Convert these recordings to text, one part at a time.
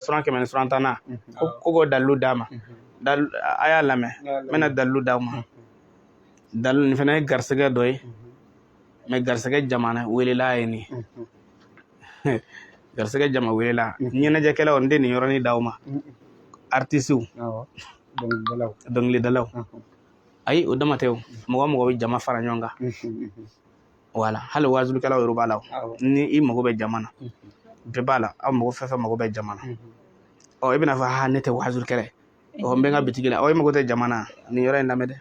Suran 100 ni suran 10nan ko k'o dalilu d'a ma. A y'a lamɛn, n bɛna dalilu d'aw ma. Dalilu nin fana ye garisɛgɛ dɔ ye, mais garisɛgɛ jamana welela ye nin garisɛgɛ jama welela. Ɲɛnajɛkɛlaw, n tɛ nin yɔrɔnin d'aw ma. Artisiw, dɔnkilidalaw, ayi, o dama tɛ o. Mɔgɔ mɔgɔ bɛ jama fara ɲɔgɔn kan, wala hali waajulikɛlaw yɛrɛ b'a la. Ni i mago bɛ jama na, bɛɛ b'a la. Aw mɔgɔ fɛn fɛn mago bɛ jama na, ɔ, i bɛna fɔ ha, ne tɛ waajulikɛla ye, ɔ, n bɛ n ka bitigi la. Ɔ, i mago tɛ jama na, nin yɔrɔ in lamɛn dɛ.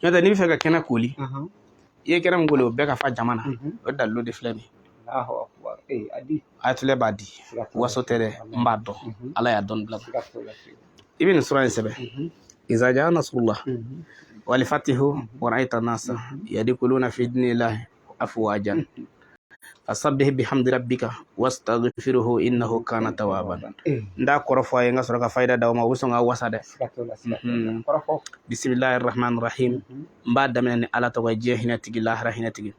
N'o tɛ, n'i bɛ fɛ ka kɛnɛ koli, i ye kɛnɛ min koli, o bɛɛ ka fa jama na, o dalilu de filɛ nin ye. Ayatollah b'a di, waso tɛ dɛ, n b'a dɔn, Ala y'a dɔn bila. I bɛ nin sura in sɛbɛn: iza jaa nasrullah wal fatihu wa ra'aita nasa yadkhuluna fi dinillahi afwajan fasabbih bihamdi rabbika wastaghfirhu innahu kana tawwaban. N t'a kɔrɔ fɔ a ye, n ka sɔrɔ ka fayida d'aw ma, o bɛ sɔn ka wasa dɛ. Bismillahir rahmanir rahim. N b'a daminɛ ni Ala tɔgɔ ye, diɲɛ hinɛ tigi, lahara hinɛ tigi.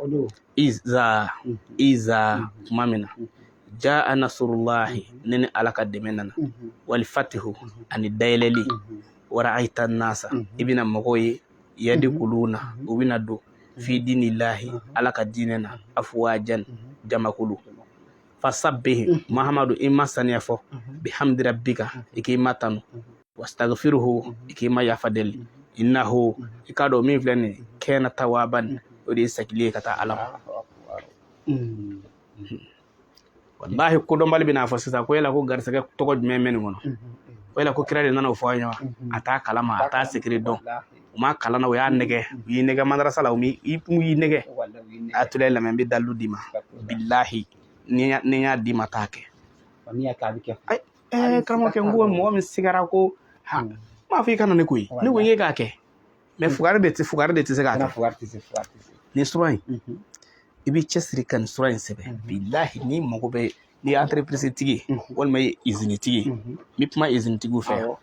Iza, iza, tuma min na, jaa nasrullahi, ni Ala ka dɛmɛ nana, wal fatihu, ani dayɛlɛli, wa ra'aita nasa, i bɛna mɔgɔw ye, yadkhuluna, u bɛna don, fi dinillahi, Ala ka diinɛ na, afwajan, jamakulu. Fasabbih, Muhammadu, i ma saniya fɔ, bihamdi rabbika, i k'i ma tanu, wastaghfirhu, i k'i ma yafa deli, innahu, i k'a dɔn min filɛ nin ye, kana tawaban, o de ye sagili ye ka taa Ala ma. Walahi, kodɔnbali bɛna fɔ sisan ko yala ko garisɛgɛ tɔgɔ jumɛn bɛ nin kɔnɔ, ko yala ko kira de nana o fɔ an ye wa? A t'a kalama, a t'a secret dɔn. U m'a kalan na, u y'a nɛgɛ, u y'i nɛgɛ madarasa la, u y'i nɛgɛ. A tula lamɛn, n bɛ dalilu d'i ma. Bilahi, ni n y'a d'i ma, t'a kɛ. Karamɔgɔkɛ, n ko mɔgɔ min sigara ko ha, n m'a fɔ i ka na ne koyi, ne ko i k'a kɛ, mais fugari de tɛ se k'a kɛ. Nin sura in, i b'i cɛsiri ka nin sura in sɛbɛn. Bilahi, n'i mago bɛ, n'i ye entreprise tigi ye walima i ye usine tigi ye, n bɛ kuma usine tigiw fɛ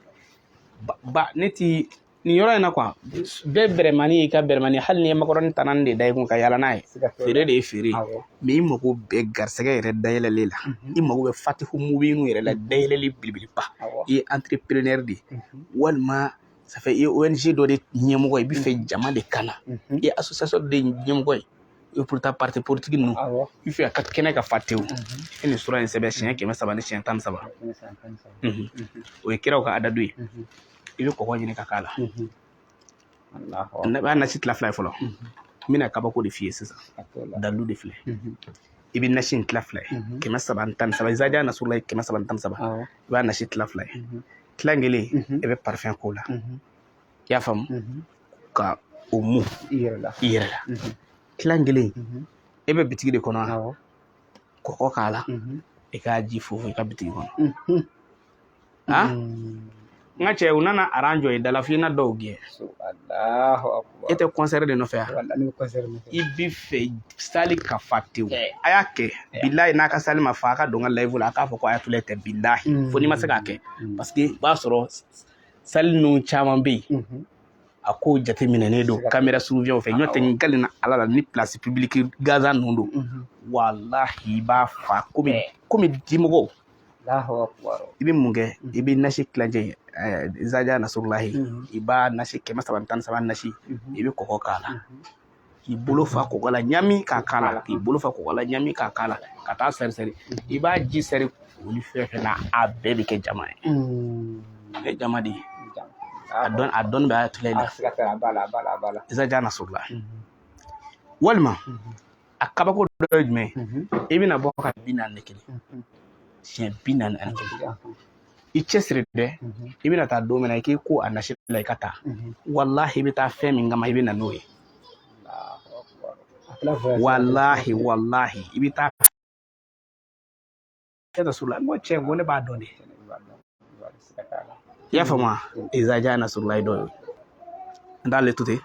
ba, ne ti nin yɔrɔ in na quoi. Bɛɛ bɛrɛmani y'i ka bɛrɛmani, hali n'i ye makɔrɔni tanani de da i kun ka yala n'a ye, feere de ye feere ye. Mais i mago bɛ garisɛgɛ yɛrɛ dayɛlɛli la, i mago bɛ fatihu mubinu yɛrɛ la, dayɛlɛli belebeleba. I ye entrepreneur de ye, walima ça fait i ye ONG dɔ de ɲɛmɔgɔ ye, i bɛ fɛ jama de ka na, i ye association dɔ de ɲɛmɔgɔ ye, i pourtant parti politique ninnu, i bɛ fɛ ka kɛnɛ ka fa tewu, i nin sura in sɛbɛn siɲɛ 300 ni siɲɛ 13. O ye kiraw ka adadu ye. I bɛ kɔgɔ ɲini ka k'a la, ne b'a nasi tila fila ye fɔlɔ. N bɛna kabako de f'i ye sisan, dalilu de filɛ. I bɛ nasi in tila fila ye, 313, izaja nasurulayi 313, i b'a nasi tila fila ye. Tila kelen, i bɛ parfum k'o la, i y'a faamu, ka o mu i yɛrɛ la. I yɛrɛ la. Tila kelen, e bɛ bitigi de kɔnɔ, kɔgɔ k'a la, i k'a ji funfun i ka bitigi kɔnɔ. N ka cɛ, u nana aran jɔ i da la f'i na dɔw gɛn. E tɛ concert de nɔfɛ yan? I bi fɛ salle ka fa tewu, a y'a kɛ. Bilahi, n'a ka salle ma fa, a ka don n ka live la, a k'a fɔ ko Ayatollah tɛ. Bilahi, fo n'i ma se k'a kɛ, parce que i b'a sɔrɔ salle ninnu caman bɛ yen, a ko jateminɛnen don caméra surveillance fɛ. N'o tɛ, n kalenna Ala la, ni place publique gaza ninnu don, walahi, i b'a fa komi dimɔgɔw. I bɛ mun kɛ? I bɛ nasi tilancɛ izaja nasurulahi, i b'a nasi 313 nasi, i bɛ kɔgɔ k'a la, k'i bolo fa kɔgɔ la ɲami k'a k'a la, k'i bolo fa kɔgɔ la ɲami k'a k'a la, ka taa sɛri sɛri. I b'a ji sɛri olu fɛn fɛn na, a bɛɛ bɛ kɛ jama ye. Ne jama de ye a dɔn, a dɔnni bɛ Ayatollah la. Izaja nasurulahi, walima a kabako dɔ ye jumɛn ye? I bɛna bɔ ka 41, siɲɛ 41, i cɛsiri dɛ. I bɛna taa don min na, i k'i ko a nasi la, i ka taa. Walahi, i bɛ taa fɛn min kama, i bɛ na n'o ye. Walahi, walahi, i bɛ taa nasurulahi. N ko cɛ, n ko ne b'a dɔn de. I y'a faamu wa? Izaja nasurulahi dɔ ye. N t'ale to ten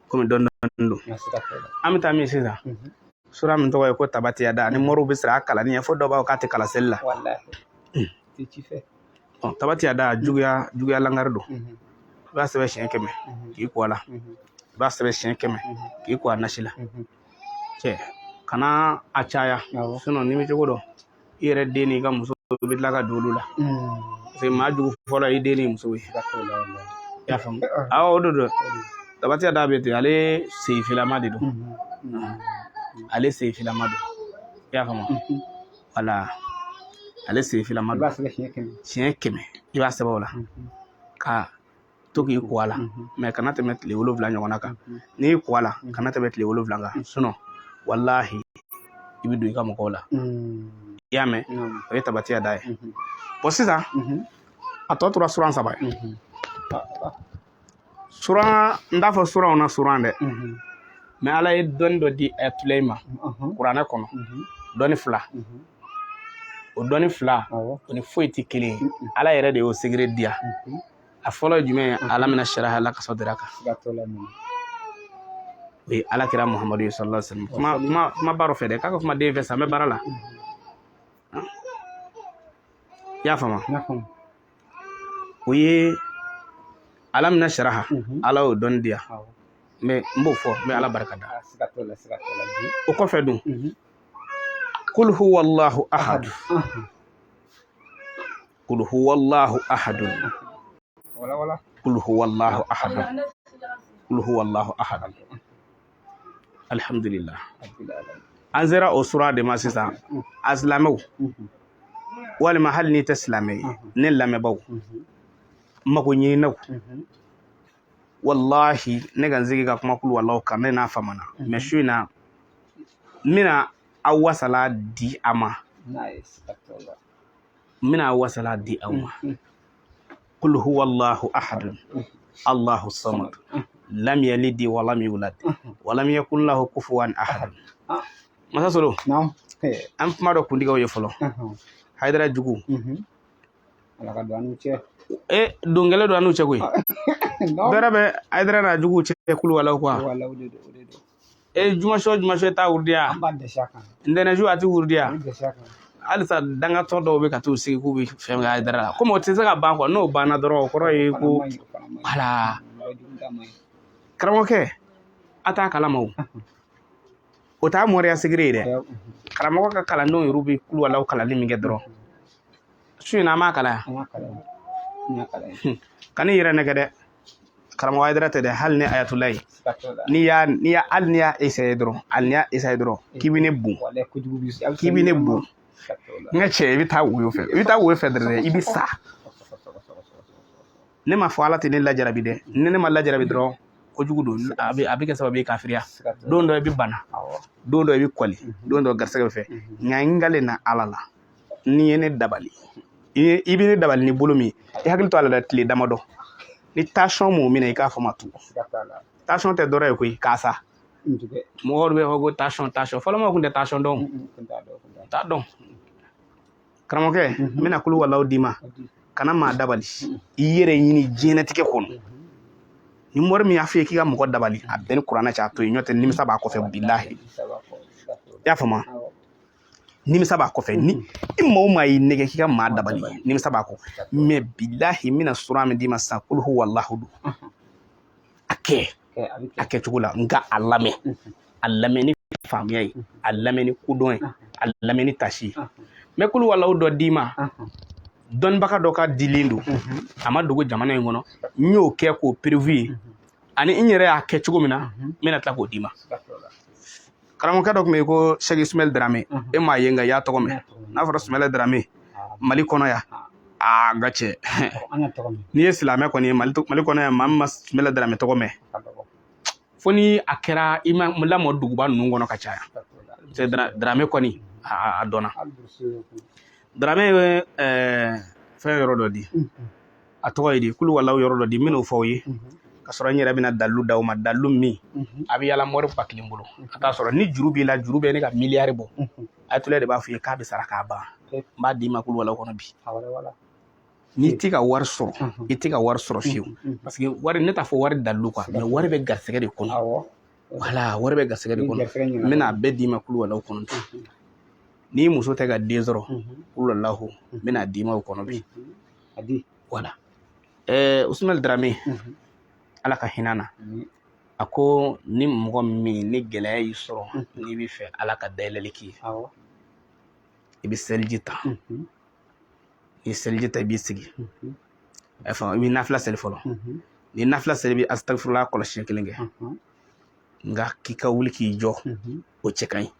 komi dɔɔni dɔɔni don. An bɛ taa min sisan, sura min tɔgɔ ye ko tabati yada, ni moriw bɛ siran a kalanni ɲɛ, fo dɔw b'a fɔ k'a tɛ kalan seli la. Tabati yada, juguya, juguya langari don. I b'a sɛbɛn siɲɛ 100 k'i ko a la, i b'a sɛbɛn siɲɛ 100 k'i ko a nasi la. Cɛ, kana a caya, sinon n'i bɛ cogo dɔn, i yɛrɛ den n'i ka muso I bɛ tila ka don olu la, parce que maa jugu fɔlɔ i den ni muso ye. I y'a faamu? Awɔ, o de don. Tabati da bɛ ten, ale seyifilama de don, ale seyifilama don. I y'a faamu? Wala ale seyifilama don. Siɲɛ 100 i b'a sɛbɛn o la ka to k'i ko a la, mais kana tɛmɛ tile 7 ɲɔgɔnna kan. N'i y'i ko a la, kana tɛmɛ tile 7 kan, sinon walahi i bɛ don i ka mɔgɔw la. I y'a mɛn? O ye tabatiya da ye. Bon, sisan a tɔ tora suran saba ye. Suran, n t'a fɔ suranw na suran dɛ, mais Ala ye dɔnni dɔ di Ayatulayi ma kuranɛ kɔnɔ, dɔnni fila. O dɔnni fila, o ni foyi tɛ kelen ye. Ala yɛrɛ de y'o secret di yan. A fɔlɔ ye jumɛn ye? Alam nashraha laka sadraka. O ye Ala kira Muhamadu ye, sallallahu alaihi wasallam. Kuma kuma kuma baara fɛ dɛ, k'a ka kuma den fɛ sa, n bɛ baara la. I y'a faamu? O ye alam nashraha. Ala y'o dɔnni di yan, mais n b'o fɔ, n bɛ Ala barika da. O kɔfɛ dun, kul huwa Allahu ahad, kul huwa Allahu ahadun, kul huwa Allahu ahadun, kul huwa Allahu ahad. Alhamdulillah, an sera o sura de ma sisan. A silamɛw, walima hali n'i tɛ silamɛ ye, ne lamɛnbaaw, mago ɲininaw, wallahi ne ka n sigi ka kuma kulu walaw kan, ne n'a famana, mais su in na n bɛna aw wasala di a ma, n bɛna aw wasala di aw ma. Kul huwa Allahu ahadun Allahu samad lam yalidi wa lam yulad wa lam yakun lahu kufuwan ahad. Masa Solo, an kuma dɔ kundigaw ye fɔlɔ. Hayidara jugu. Ala ka don an n'u cɛ. E, don kɛlɛ don an n'u cɛ koyi. Bɛrɛ bɛ Hayidara n'a juguw cɛ kulu walaw kuwa. Walaw de don, o de don. E, jumaso jumaso t'a wurudiya. An b'a dɛsɛ a kan. Ntɛnɛnsu a ti wurudiya. An bɛ dɛsɛ a kan. Halisa dangatɔ dɔw bɛ ka t'u sigi k'u bɛ fɛn kɛ Hayidara la, komi o tɛ se ka ban kuwa. N'o banna dɔrɔn, o kɔrɔ ye ko wala. Karamɔgɔkɛ, a t'a kalama, o o t'a moriya secret ye dɛ. Karamɔgɔ ka kalandenw yɛrɛ bɛ kulu walaw kalanni min kɛ dɔrɔn, su in na an b'a kalan yan. Kan'i yɛrɛ nɛgɛ dɛ, karamɔgɔ Hayidara tɛ dɛ. Hali ni Ayatulayi, n'i y'a hali n'i y'a essayer dɔrɔn, hali n'i y'a essayer dɔrɔn k'i bɛ ne bon, k'i bɛ ne bon, n ka cɛ, i bɛ taa woyo fɛ, i bɛ taa woyo fɛ dɔrɔn, i bɛ sa. Ne ma fɔ Ala tɛ ne lajarabi dɛ. Ni ne ma lajarabi dɔrɔn, kojugu don, a bɛ kɛ sababu ye kafiriya. Don dɔ i bɛ bana, don dɔ i bɛ kɔli, don dɔ garisɛgɛ bɛ fɛ. Nka n kalen na Ala la, n'i ye ne dabali, i bɛ ne dabali ni bolo min, i hakili to a la dɛ. Tile damadɔ ni tension m'o minɛ, i k'a fɔ ma tu. Tension tɛ dɔrɔn ye koyi, k'a sa. Mɔgɔw bɛ fɔ ko tension, tension. Fɔlɔ mɔgɔw tun tɛ tension dɔn, t'a dɔn. Karamɔgɔkɛ, n bɛna kulu walaw d'i ma. Kana maa dabali, i yɛrɛ ɲini diɲɛnatigɛ kɔnɔ. Ni mɔri min y'a f'i ye k'i ka mɔgɔ dabali, a bɛɛ ni kuranɛ cɛ, a to yen. N'o tɛ, nimisa b'a kɔfɛ, bilahi. I y'a faamu? Nimisa b'a kɔfɛ. Ni i maa o maa y'i nɛgɛ k'i ka maa dabali, nimisa b'a kɔ. Mais bilahi, n bɛna sura min d'i ma sisan, kul huwallahu don. A kɛ a kɛcogo la, nka a lamɛn, a lamɛn ni faamuya ye, a lamɛn ni kodɔn ye, a lamɛn ni tasi ye. N bɛ kulu walaw dɔ d'i ma, dɔnnibaga dɔ ka dilen don, a ma dogo jamana in kɔnɔ. N y'o kɛ k'o preuve ye, ani n yɛrɛ y'a kɛ cogo min na, n bɛna tila k'o d'i ma. Karamɔgɔkɛ dɔ tun bɛ yen ko Sɛki Ismaɛl Darame. E m'a ye, nka i y'a tɔgɔ mɛn. N'a fɔra Ismaɛl Darame Mali kɔnɔ yan, aa, n ka cɛ, n'i ye silamɛ kɔni ye Mali kɔnɔ yan, maa min ma Ismaɛl Darame tɔgɔ mɛn, fo ni a kɛra i ma lamɔ duguba ninnu kɔnɔ ka caya. Darame kɔni, a dɔnna. Darame ye fɛn yɔrɔ dɔ di, a tɔgɔ ye di, kulu walaw yɔrɔ dɔ di. N bɛn'o fɔ aw ye ka sɔrɔ n yɛrɛ bɛna dalilu d'aw ma, dalilu min a bɛ yala mɔri 1000 bolo a t'a sɔrɔ. Ni juru b'i la, juru bɛ ne ka miliyari bɔ, Ayatollah de b'a fɔ i ye k'a bɛ sara k'a ban. N b'a d'i ma kulu walaw kɔnɔ bi. N'i tɛ ka wari sɔrɔ, i tɛ ka wari sɔrɔ fiyewu, parce que wari, ne t'a fɔ wari dalilu quoi, mais wari bɛ garisɛgɛ de kɔnɔ. Wala wari bɛ garisɛgɛ de kɔnɔ. N bɛna a bɛɛ d'i ma kulu walaw kɔnɔ bi. N'i muso tɛ ka den sɔrɔ, kulu walahu, n bɛna d'i ma o kɔnɔ bi. Wala Usumani Darame, Ala ka hinɛ na, a ko ni mɔgɔ min ni gɛlɛya y'i sɔrɔ, n'i bɛ fɛ Ala ka dayɛlɛli k'i ye, i bɛ seliji ta. N'i ye seliji ta, i b'i sigi. I bɛ nafila seli fɔlɔ. Ni nafila seli, i bɛ asitagfirula kɔlɔsi siɲɛ kelen kɛ. Nka k'i ka wuli k'i jɔ, o cɛ ka ɲi.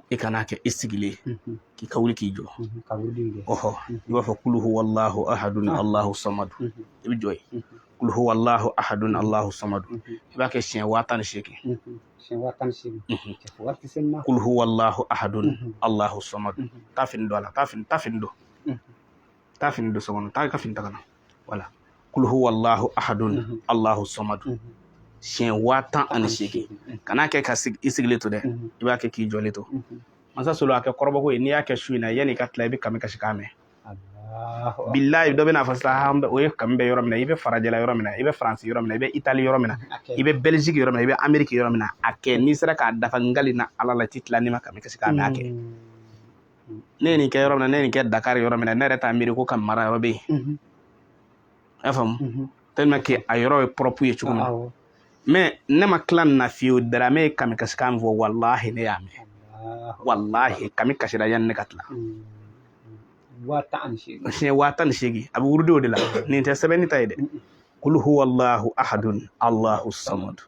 I kan'a kɛ i sigilen, k'i ka wuli k'i jɔ. Ɔhɔ, i b'a fɔ kulu huwallahu ahadun allahu samadu. I bɛ jɔ yen, kulu huwallahu ahadun allahu samadu. I b'a kɛ siɲɛ 10 008. Kulu huwallahu ahadun allahu samadu. Taa fini don a la, taa fini, taa fini don, taa fini don so kɔnɔ, taa i ka fini ta ka na. Wala kulu huwallahu ahadun allahu samadu siɲɛ 10 008. Kan'a kɛ ka i sigilen to dɛ, i b'a kɛ k'i jɔlen to. Mansa Solo, a kɛ kɔrɔbɔko ye. N'i y'a kɛ su in na, yanni i ka tila, i bɛ kami kasikan mɛn. Bilayi, dɔ bɛna fɔ sisan, o ye kami bɛ yɔrɔ min na, i bɛ farajɛla yɔrɔ min na, i bɛ Faransi yɔrɔ min na, i bɛ Itali yɔrɔ min na, i bɛ Bɛliziki yɔrɔ min na, i bɛ Ameriki yɔrɔ min na, a kɛ. N'i sera k'a dafa, ngali na Ala la, i tɛ tila n'i ma kami kasikan mɛn. A kɛ. Ne ye nin kɛ yɔrɔ min na, ne ye nin kɛ Dakar yɔrɔ min na, ne yɛrɛ t'a miiri ko ka mara yɔrɔ bɛ yen. I y'a faamu, tellement que a yɔrɔ ye propre ye cogo min na. Mais ne ma tila nin na fiyewu. Darame ye kami kasikan min fɔ, walahi ne y'a mɛn. Walahi, kami kasira yanni ne ka tila. Siɲɛ 10 008, a bɛ wurudi o de la. Nin tɛ sɛbɛnni ta ye dɛ. Kul huwallahu ahadun allahu samad.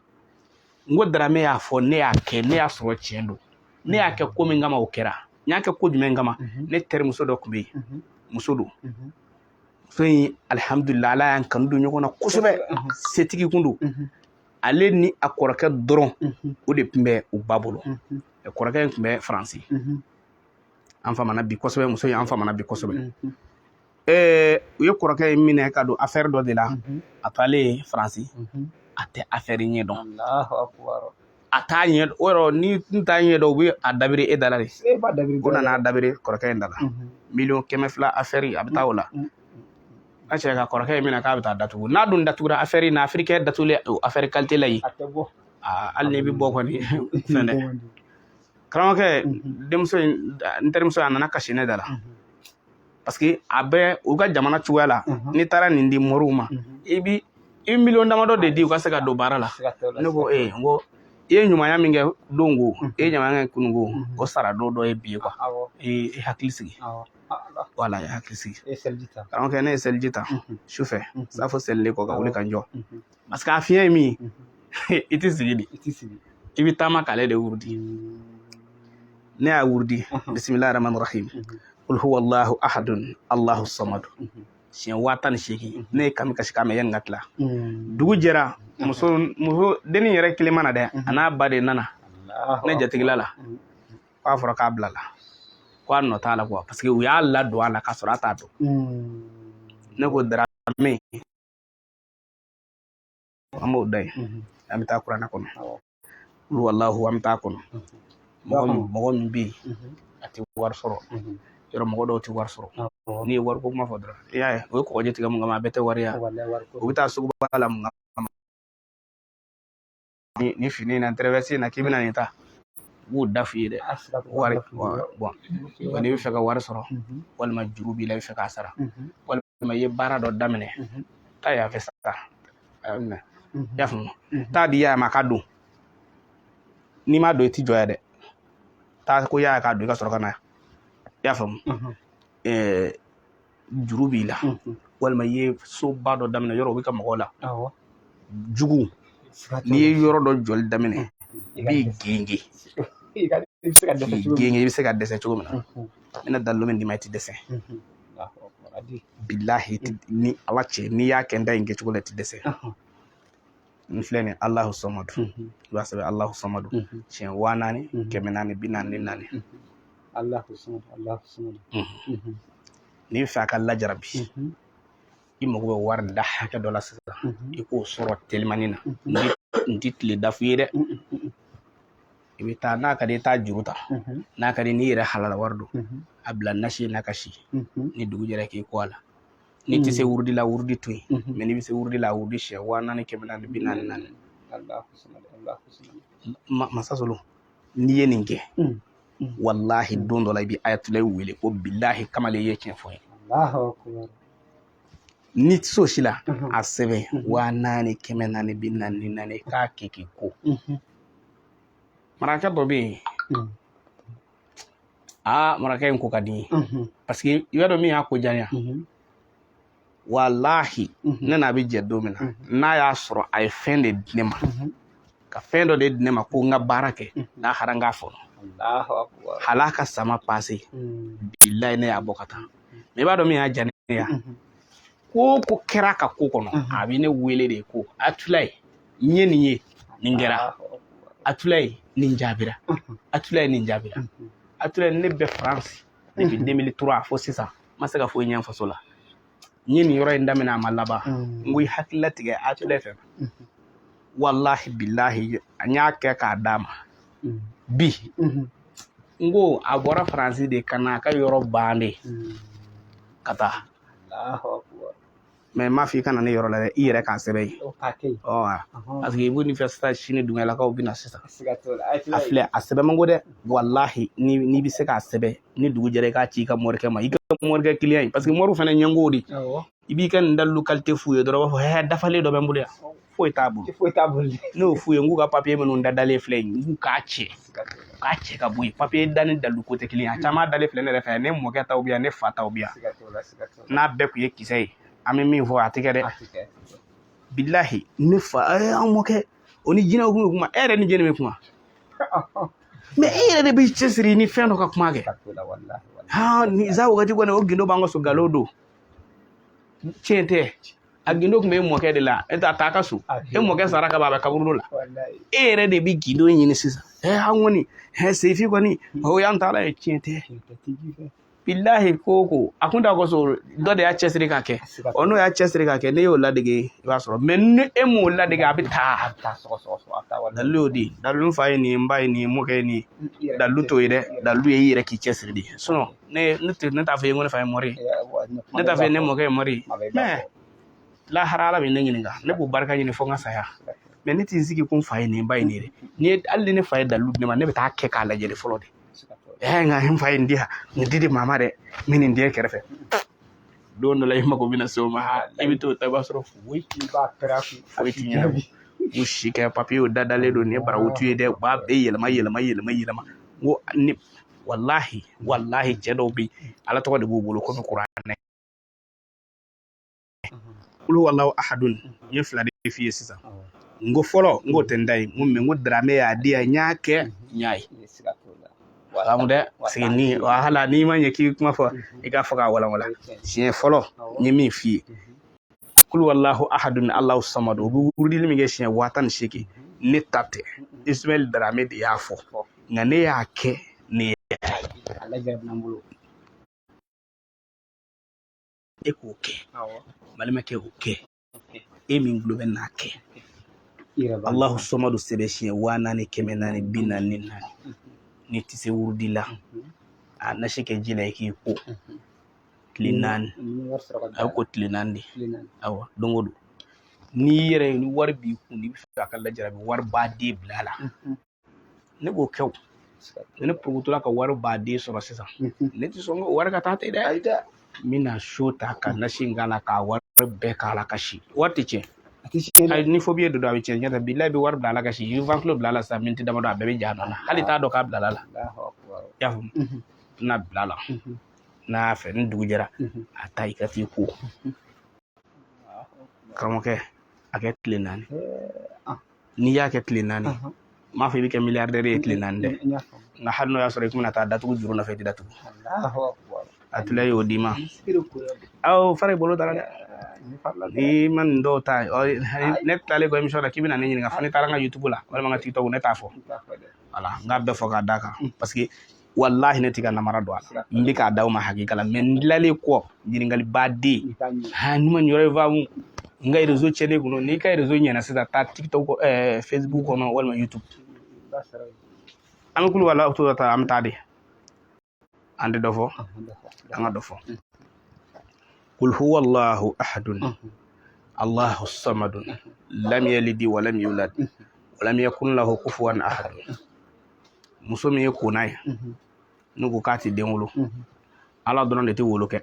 N ko Darame y'a fɔ, ne y'a kɛ, ne y'a sɔrɔ tiɲɛ don. Ne y'a kɛ ko min kama, o kɛra. N y'a kɛ ko jumɛn kama? Ne terimuso dɔ tun bɛ yen, muso don. Muso in, alihamudulila, Ala y'an kanu don ɲɔgɔn na kosɛbɛ. Setigi kun don. Ale ni a kɔrɔkɛ dɔrɔn, o de tun bɛ u ba bolo. Kɔrɔkɛ in tun bɛ Faransi. An famana bi kosɛbɛ, muso in, an famana bi kosɛbɛ. U ye kɔrɔkɛ in minɛ ka don affaire dɔ de la. A taalen Faransi, a tɛ affaire ɲɛ dɔn, a t'a ɲɛ. O yɔrɔ ni n t'a ɲɛ dɔn, u bɛ a dabiri e da la de. O nana a dabiri kɔrɔkɛ in da la, 2 miliyɔn affaire, a bɛ taa o la. A cɛ ka kɔrɔkɛ in minɛ k'a bɛ taa datugu. N'a dun datugura affaire in na, afirikɛn datugulen o affaire qualité la yen, hali n'i bɛ bɔ kɔni, fɛn dɛ. Karamɔgɔkɛ, denmuso in, n terimuso, a nana kasi ne da la, parce que a bɛ u ka jamana cogoya la, n'i taara nin di moriw ma, i bi i bɛ miliyɔn damadɔ de di u ka se ka don baara la. Ne ko ee, n ko i ye ɲumanya min kɛ don ko, i ye ɲumanya kɛ kunun ko, o sara don dɔ ye bi ye quoi. I hakili sigi, wala i hakili sigi. Karamɔgɔkɛ, ne ye seliji ta su fɛ, safo selilen kɔ, ka wuli ka n jɔ, parce que a fiɲɛ ye min ye, i tɛ sigi de, i bɛ taama k'ale de wurudi. Ne y'a wurudi, bisimilahi rahmani rahim, qul huwa allahu ahadun allahu samadu, siɲɛ 10 008. Ne ye kami kasikan mɛn yanni n ka tila. Dugu jɛra, muso dennin yɛrɛ kelen ma na dɛ, a n'a ba de nana ne jatigila la, k'a fɔra k'a bila la, ko a nɔ t'a la quoi, parce que u y'a ladon a la k'a sɔrɔ a t'a dɔn. Ne ko Darame, an b'o da yen, an bɛ taa kuranɛ kɔnɔ. Walahu, an bɛ taa kɔnɔ. Mɔgɔ min bɛ yen, a tɛ wari sɔrɔ yɔrɔ, mɔgɔ dɔw tɛ wari sɔrɔ. N'i ye wariko kuma fɔ dɔrɔn, i y'a ye, o ye kɔgɔji tigɛ mun kama, a bɛɛ tɛ wari ye. U bɛ taa suguba la mun kama? Ni fini in na, tɛrɛfɛsi in na, k'i bɛna nin ta, u b'o da f'i ye dɛ, wari. Bɔn, n'i bɛ fɛ ka wari sɔrɔ, walima juru b'i la, i bɛ fɛ k'a sara, walima i ye baara dɔ daminɛ, taa yan fɛ sa, i y'a faamu, taa di y'a ma a ka don. N'i m'a don, i ti jɔ yan dɛ. Taa ko y'a k'a don, i ka sɔrɔ ka na. I y'a faamu, juru b'i la, walima i ye soba dɔ daminɛ, yɔrɔ o bɛ ka mɔgɔw la jugu. N'i ye yɔrɔ dɔ jɔli daminɛ, i b'i genge k'i genge, i bɛ se ka dɛsɛ cogo min na. N bɛna dalilu min d'i ma, i ti dɛsɛ. Bilahi, ni Ala cɛ, n'i y'a kɛ n da in kɛcogo la, i ti dɛsɛ. N filɛ nin, Alahu samadu, i b'a sɛbɛn Alahu samadu siɲɛ 4444. Alahu samadu, Alahu samadu. N'i bɛ fɛ a ka lajarabi, i mago bɛ wari da hakɛ dɔ la sisan, i k'o sɔrɔ telimani na. N ti tile da f'i ye dɛ. I bɛ taa, n'a ka di i taa juru ta, n'a ka di n'i yɛrɛ halala wari don, a bila nasi n'a ka si ni dugu jɛra, k'i ko a la. N'i tɛ se wurudi la, wurudi to yen, mɛ n'i bɛ se wurudi la, wurudi siɲɛ 4444. Masa Solo, n'i ye nin kɛ, walahi, don dɔ la i bɛ ayatulayi wele ko bilahi kamalen ye tiɲɛ fɔ n ye. N'i tɛ se o si la, a sɛbɛn 4444, k'a kɛ k'i ko. Marakɛ dɔ bɛ yen. Aa, marakɛ in ko ka di n ye, parce que i b'a dɔn min y'a ko diya n ye, walahi, ne n'a bɛ jɛ don min na, n'a y'a sɔrɔ a ye fɛn de di ne ma, ka fɛn dɔ de di ne ma ko n ka baara kɛ, lahara n k'a fɔnɔ. Hal'a ka sama pase, bilayi, ne y'a bɔ ka taa. Mais i b'a dɔn min y'a diya ne ye, ko o ko kɛra a ka ko kɔnɔ, a bɛ ne wele de ko Atulayi, n ye nin ye, nin kɛra. Atulayi, nin jaabira. Atulayi, nin jaabira. Atulayi, ne bɛ France depuis 2003 fo sisan, n ma se ka foyi ɲɛ n faso la. N ye nin yɔrɔ in daminɛ, a ma laban. N ko i hakili latigɛ Atulayi fɛ. Walahi bilahi, n y'a kɛ k'a d'a ma bi. N ko a bɔra Faransi de ka na a ka yɔrɔ ban de ka taa. Mais n m'a fɔ i ka na ne yɔrɔ la dɛ, i yɛrɛ k'a sɛbɛn yen. Parce que i b'u ni fɛ sisan, sini duguyalakaw bɛ na sisan. A filɛ, a sɛbɛn man go dɛ. Walahi, n'i bɛ se k'a sɛbɛn, ni dugu jɛra, i k'a ci i ka morikɛ ma, i ka morikɛ client ye, parce que moriw fana ɲɛngo de. I b'i ka nin dalilu qualité f'u ye dɔrɔn, u b'a fɔ hɛ, dafalen dɔ bɛ n bolo yan, foyi t'a bolo. Foyi t'a bolo. Ne y'o f'u ye, n k'u ka papiye minnu da dalen filɛ yen, n k'u k'a cɛ, u k'a cɛ ka bɔ yen. Papiye da ni dalilu ko tɛ kelen ye. A caman dalen filɛ ne yɛrɛ fɛ yan, ne mɔkɛ taw bɛ yan, ne fa taw bɛ yan. N'a bɛɛ tun ye kisɛ ye, an bɛ min fɔ, a tɛ kɛ dɛ. Bilahi, ne fa, an mɔkɛ, o ni jinɛw kun bɛ kuma. E yɛrɛ ni jɛni bɛ kuma, mais e yɛrɛ de b'i cɛsiri ni fɛn dɔ ka kuma kɛ. Ni za wagati kɔni, o gindo b'an ka so, nkalon don, tiɲɛ tɛ. A gindo tun bɛ e mɔkɛ de la, e t'a taa ka so, e mɔkɛ sara ka ban, a bɛ kaburudo la. E yɛrɛ de bɛ gindo ɲini sisan. An kɔni, sefi kɔni, o y'an taala ye, tiɲɛ tɛ. Bilahi, ko ko a kun t'a ko so, dɔ de y'a cɛsiri k'a kɛ. Ɔ, n'o y'a cɛsiri k'a kɛ, ne y'o ladege, i b'a sɔrɔ. Mais ni e m'o ladege, a bɛ taa. Dalilu y'o di. Dalilu fa ye nin ye, n ba ye nin ye, mɔkɛ ye nin ye. Dalilu t'o ye dɛ. Dalilu ye i yɛrɛ k'i cɛsiri de. Sinon ne tɛ, ne t'a fɔ i ye ko ne fa ye mori ye, ne t'a fɔ i ye ne mɔkɛ ye mori ye. Mais lahara, Ala bɛ ne ɲininka, ne b'o barika ɲini fo n ka saya. Mais ne tɛ n sigi ko n fa ye nin, n ba ye nin ye dɛ. Ni ye, hali ni ne fa ye dalilu di ne ma, ne bɛ taa kɛ k'a lajɛ de fɔlɔ de. Nka n fa ye nin di yan, nin di di maa ma dɛ, n bɛ nin di e kɛrɛfɛ. Don dɔ la, i mago bɛna se o ma, i bɛ t'o ta, i b'a sɔrɔ foyi foyi ti ɲɛnabɔ. U si kɛ papiyew da dalen don, nin ye barawutu ye dɛ. U b'a bɛɛ yɛlɛma yɛlɛma yɛlɛma yɛlɛma. N ko ni walahi walahi, cɛ dɔw bɛ yen, Ala tɔgɔ de b'u bolo komi kuranɛ. Kulu wallahu ahadun, n ye fila de f'i ye sisan. N ko fɔlɔ, n k'o tɛ n da ye. N ko mais n ko Darame y'a di yan, n y'a kɛ, n y'a ye. Faamu dɛ, parce que ni wahala, n'i ma ɲɛ k'i kuma fɔ, i k'a fɔ k'a walawala. Siɲɛ fɔlɔ, n ye min f'i ye, kulu wallahu ahadun Allahu samadu, o bɛ wurudili min kɛ siɲɛ 10,008, ne ta tɛ, Ismaël Darame de y'a fɔ, nka ne y'a kɛ, ne y'a ye. E k'o kɛ, balimakɛ, o kɛ. E min tulo bɛ n'a kɛ, Allahu samadu sɛbɛn siɲɛ 4444. N'i tɛ se wurudi la, a nasi kɛ ji la, i k'i ko tile 4. A bɛ ko tile 4 de. Awɔ, don o don, n'i yɛrɛ ni wari b'i kun, n'i bɛ fɛ a ka lajarabi, wari baden bila a la. Ne b'o kɛ o. Ne porokotola ka wari baden sɔrɔ sisan, ne tɛ sɔn ka wari ka taa ten dɛ. N bɛna so ta ka nasi in k'a la, k'a wari bɛɛ k'a la ka si. Wari tɛ tiɲɛ. Ayi, ni phobie don, a bɛ tiɲɛ. Ɲɛ bilahi, bɛ wari bila a la ka si, i bɛ ventilo bila a la sisan, miniti damadɔ, a bɛɛ bɛ ja a nɔ na, hali t'a dɔn k'a bila la. I y'a faamu? N bɛna bila a la n'a y'a fɛ, ni dugu jɛra, a ta i ka t'i ko. Karamɔgɔkɛ, a kɛ tile 4. N'i y'a kɛ tile 4, n m'a fɔ i bɛ kɛ milliardaire ye tile 4 dɛ, nka hali n'o y'a sɔrɔ i kun bɛna taa datugu juru nɔfɛ, i tɛ datugu. A tila y'o d'i ma. Aw fara i bolo dara dɛ. N'i ma nin dɔw ta, ne tilalen kɔ émission la, k'i bɛna ne ɲininka fo ne taara n ka YouTube la walima n ka TikTok, ne t'a fɔ. Voilà, n k'a bɛɛ fɔ k'a d'a kan, parce que walahi, ne tɛ ka namara don a la, n bɛ k'a d'aw ma hakika la. Mais n tilalen kɔ, ɲininkali baden, ha, ni ma nin yɔrɔ in faamu, n ka réseau tiɲɛnen kun. N'i ka réseau ɲɛna sisan, taa TikTok, Facebook kɔnɔ walima YouTube. An bɛ kulu wala to ta, an bɛ taa de, an tɛ dɔ fɔ, an ka dɔ fɔ. Kul huwa Allahu ahadun Allahu samadun lam yalidi wa lam yulad wa lam yakun lahu kufuwan ahad. Muso min ye kona ye, n'u ko k'a tɛ den wolo, Ala dɔrɔn de tɛ wolo kɛ.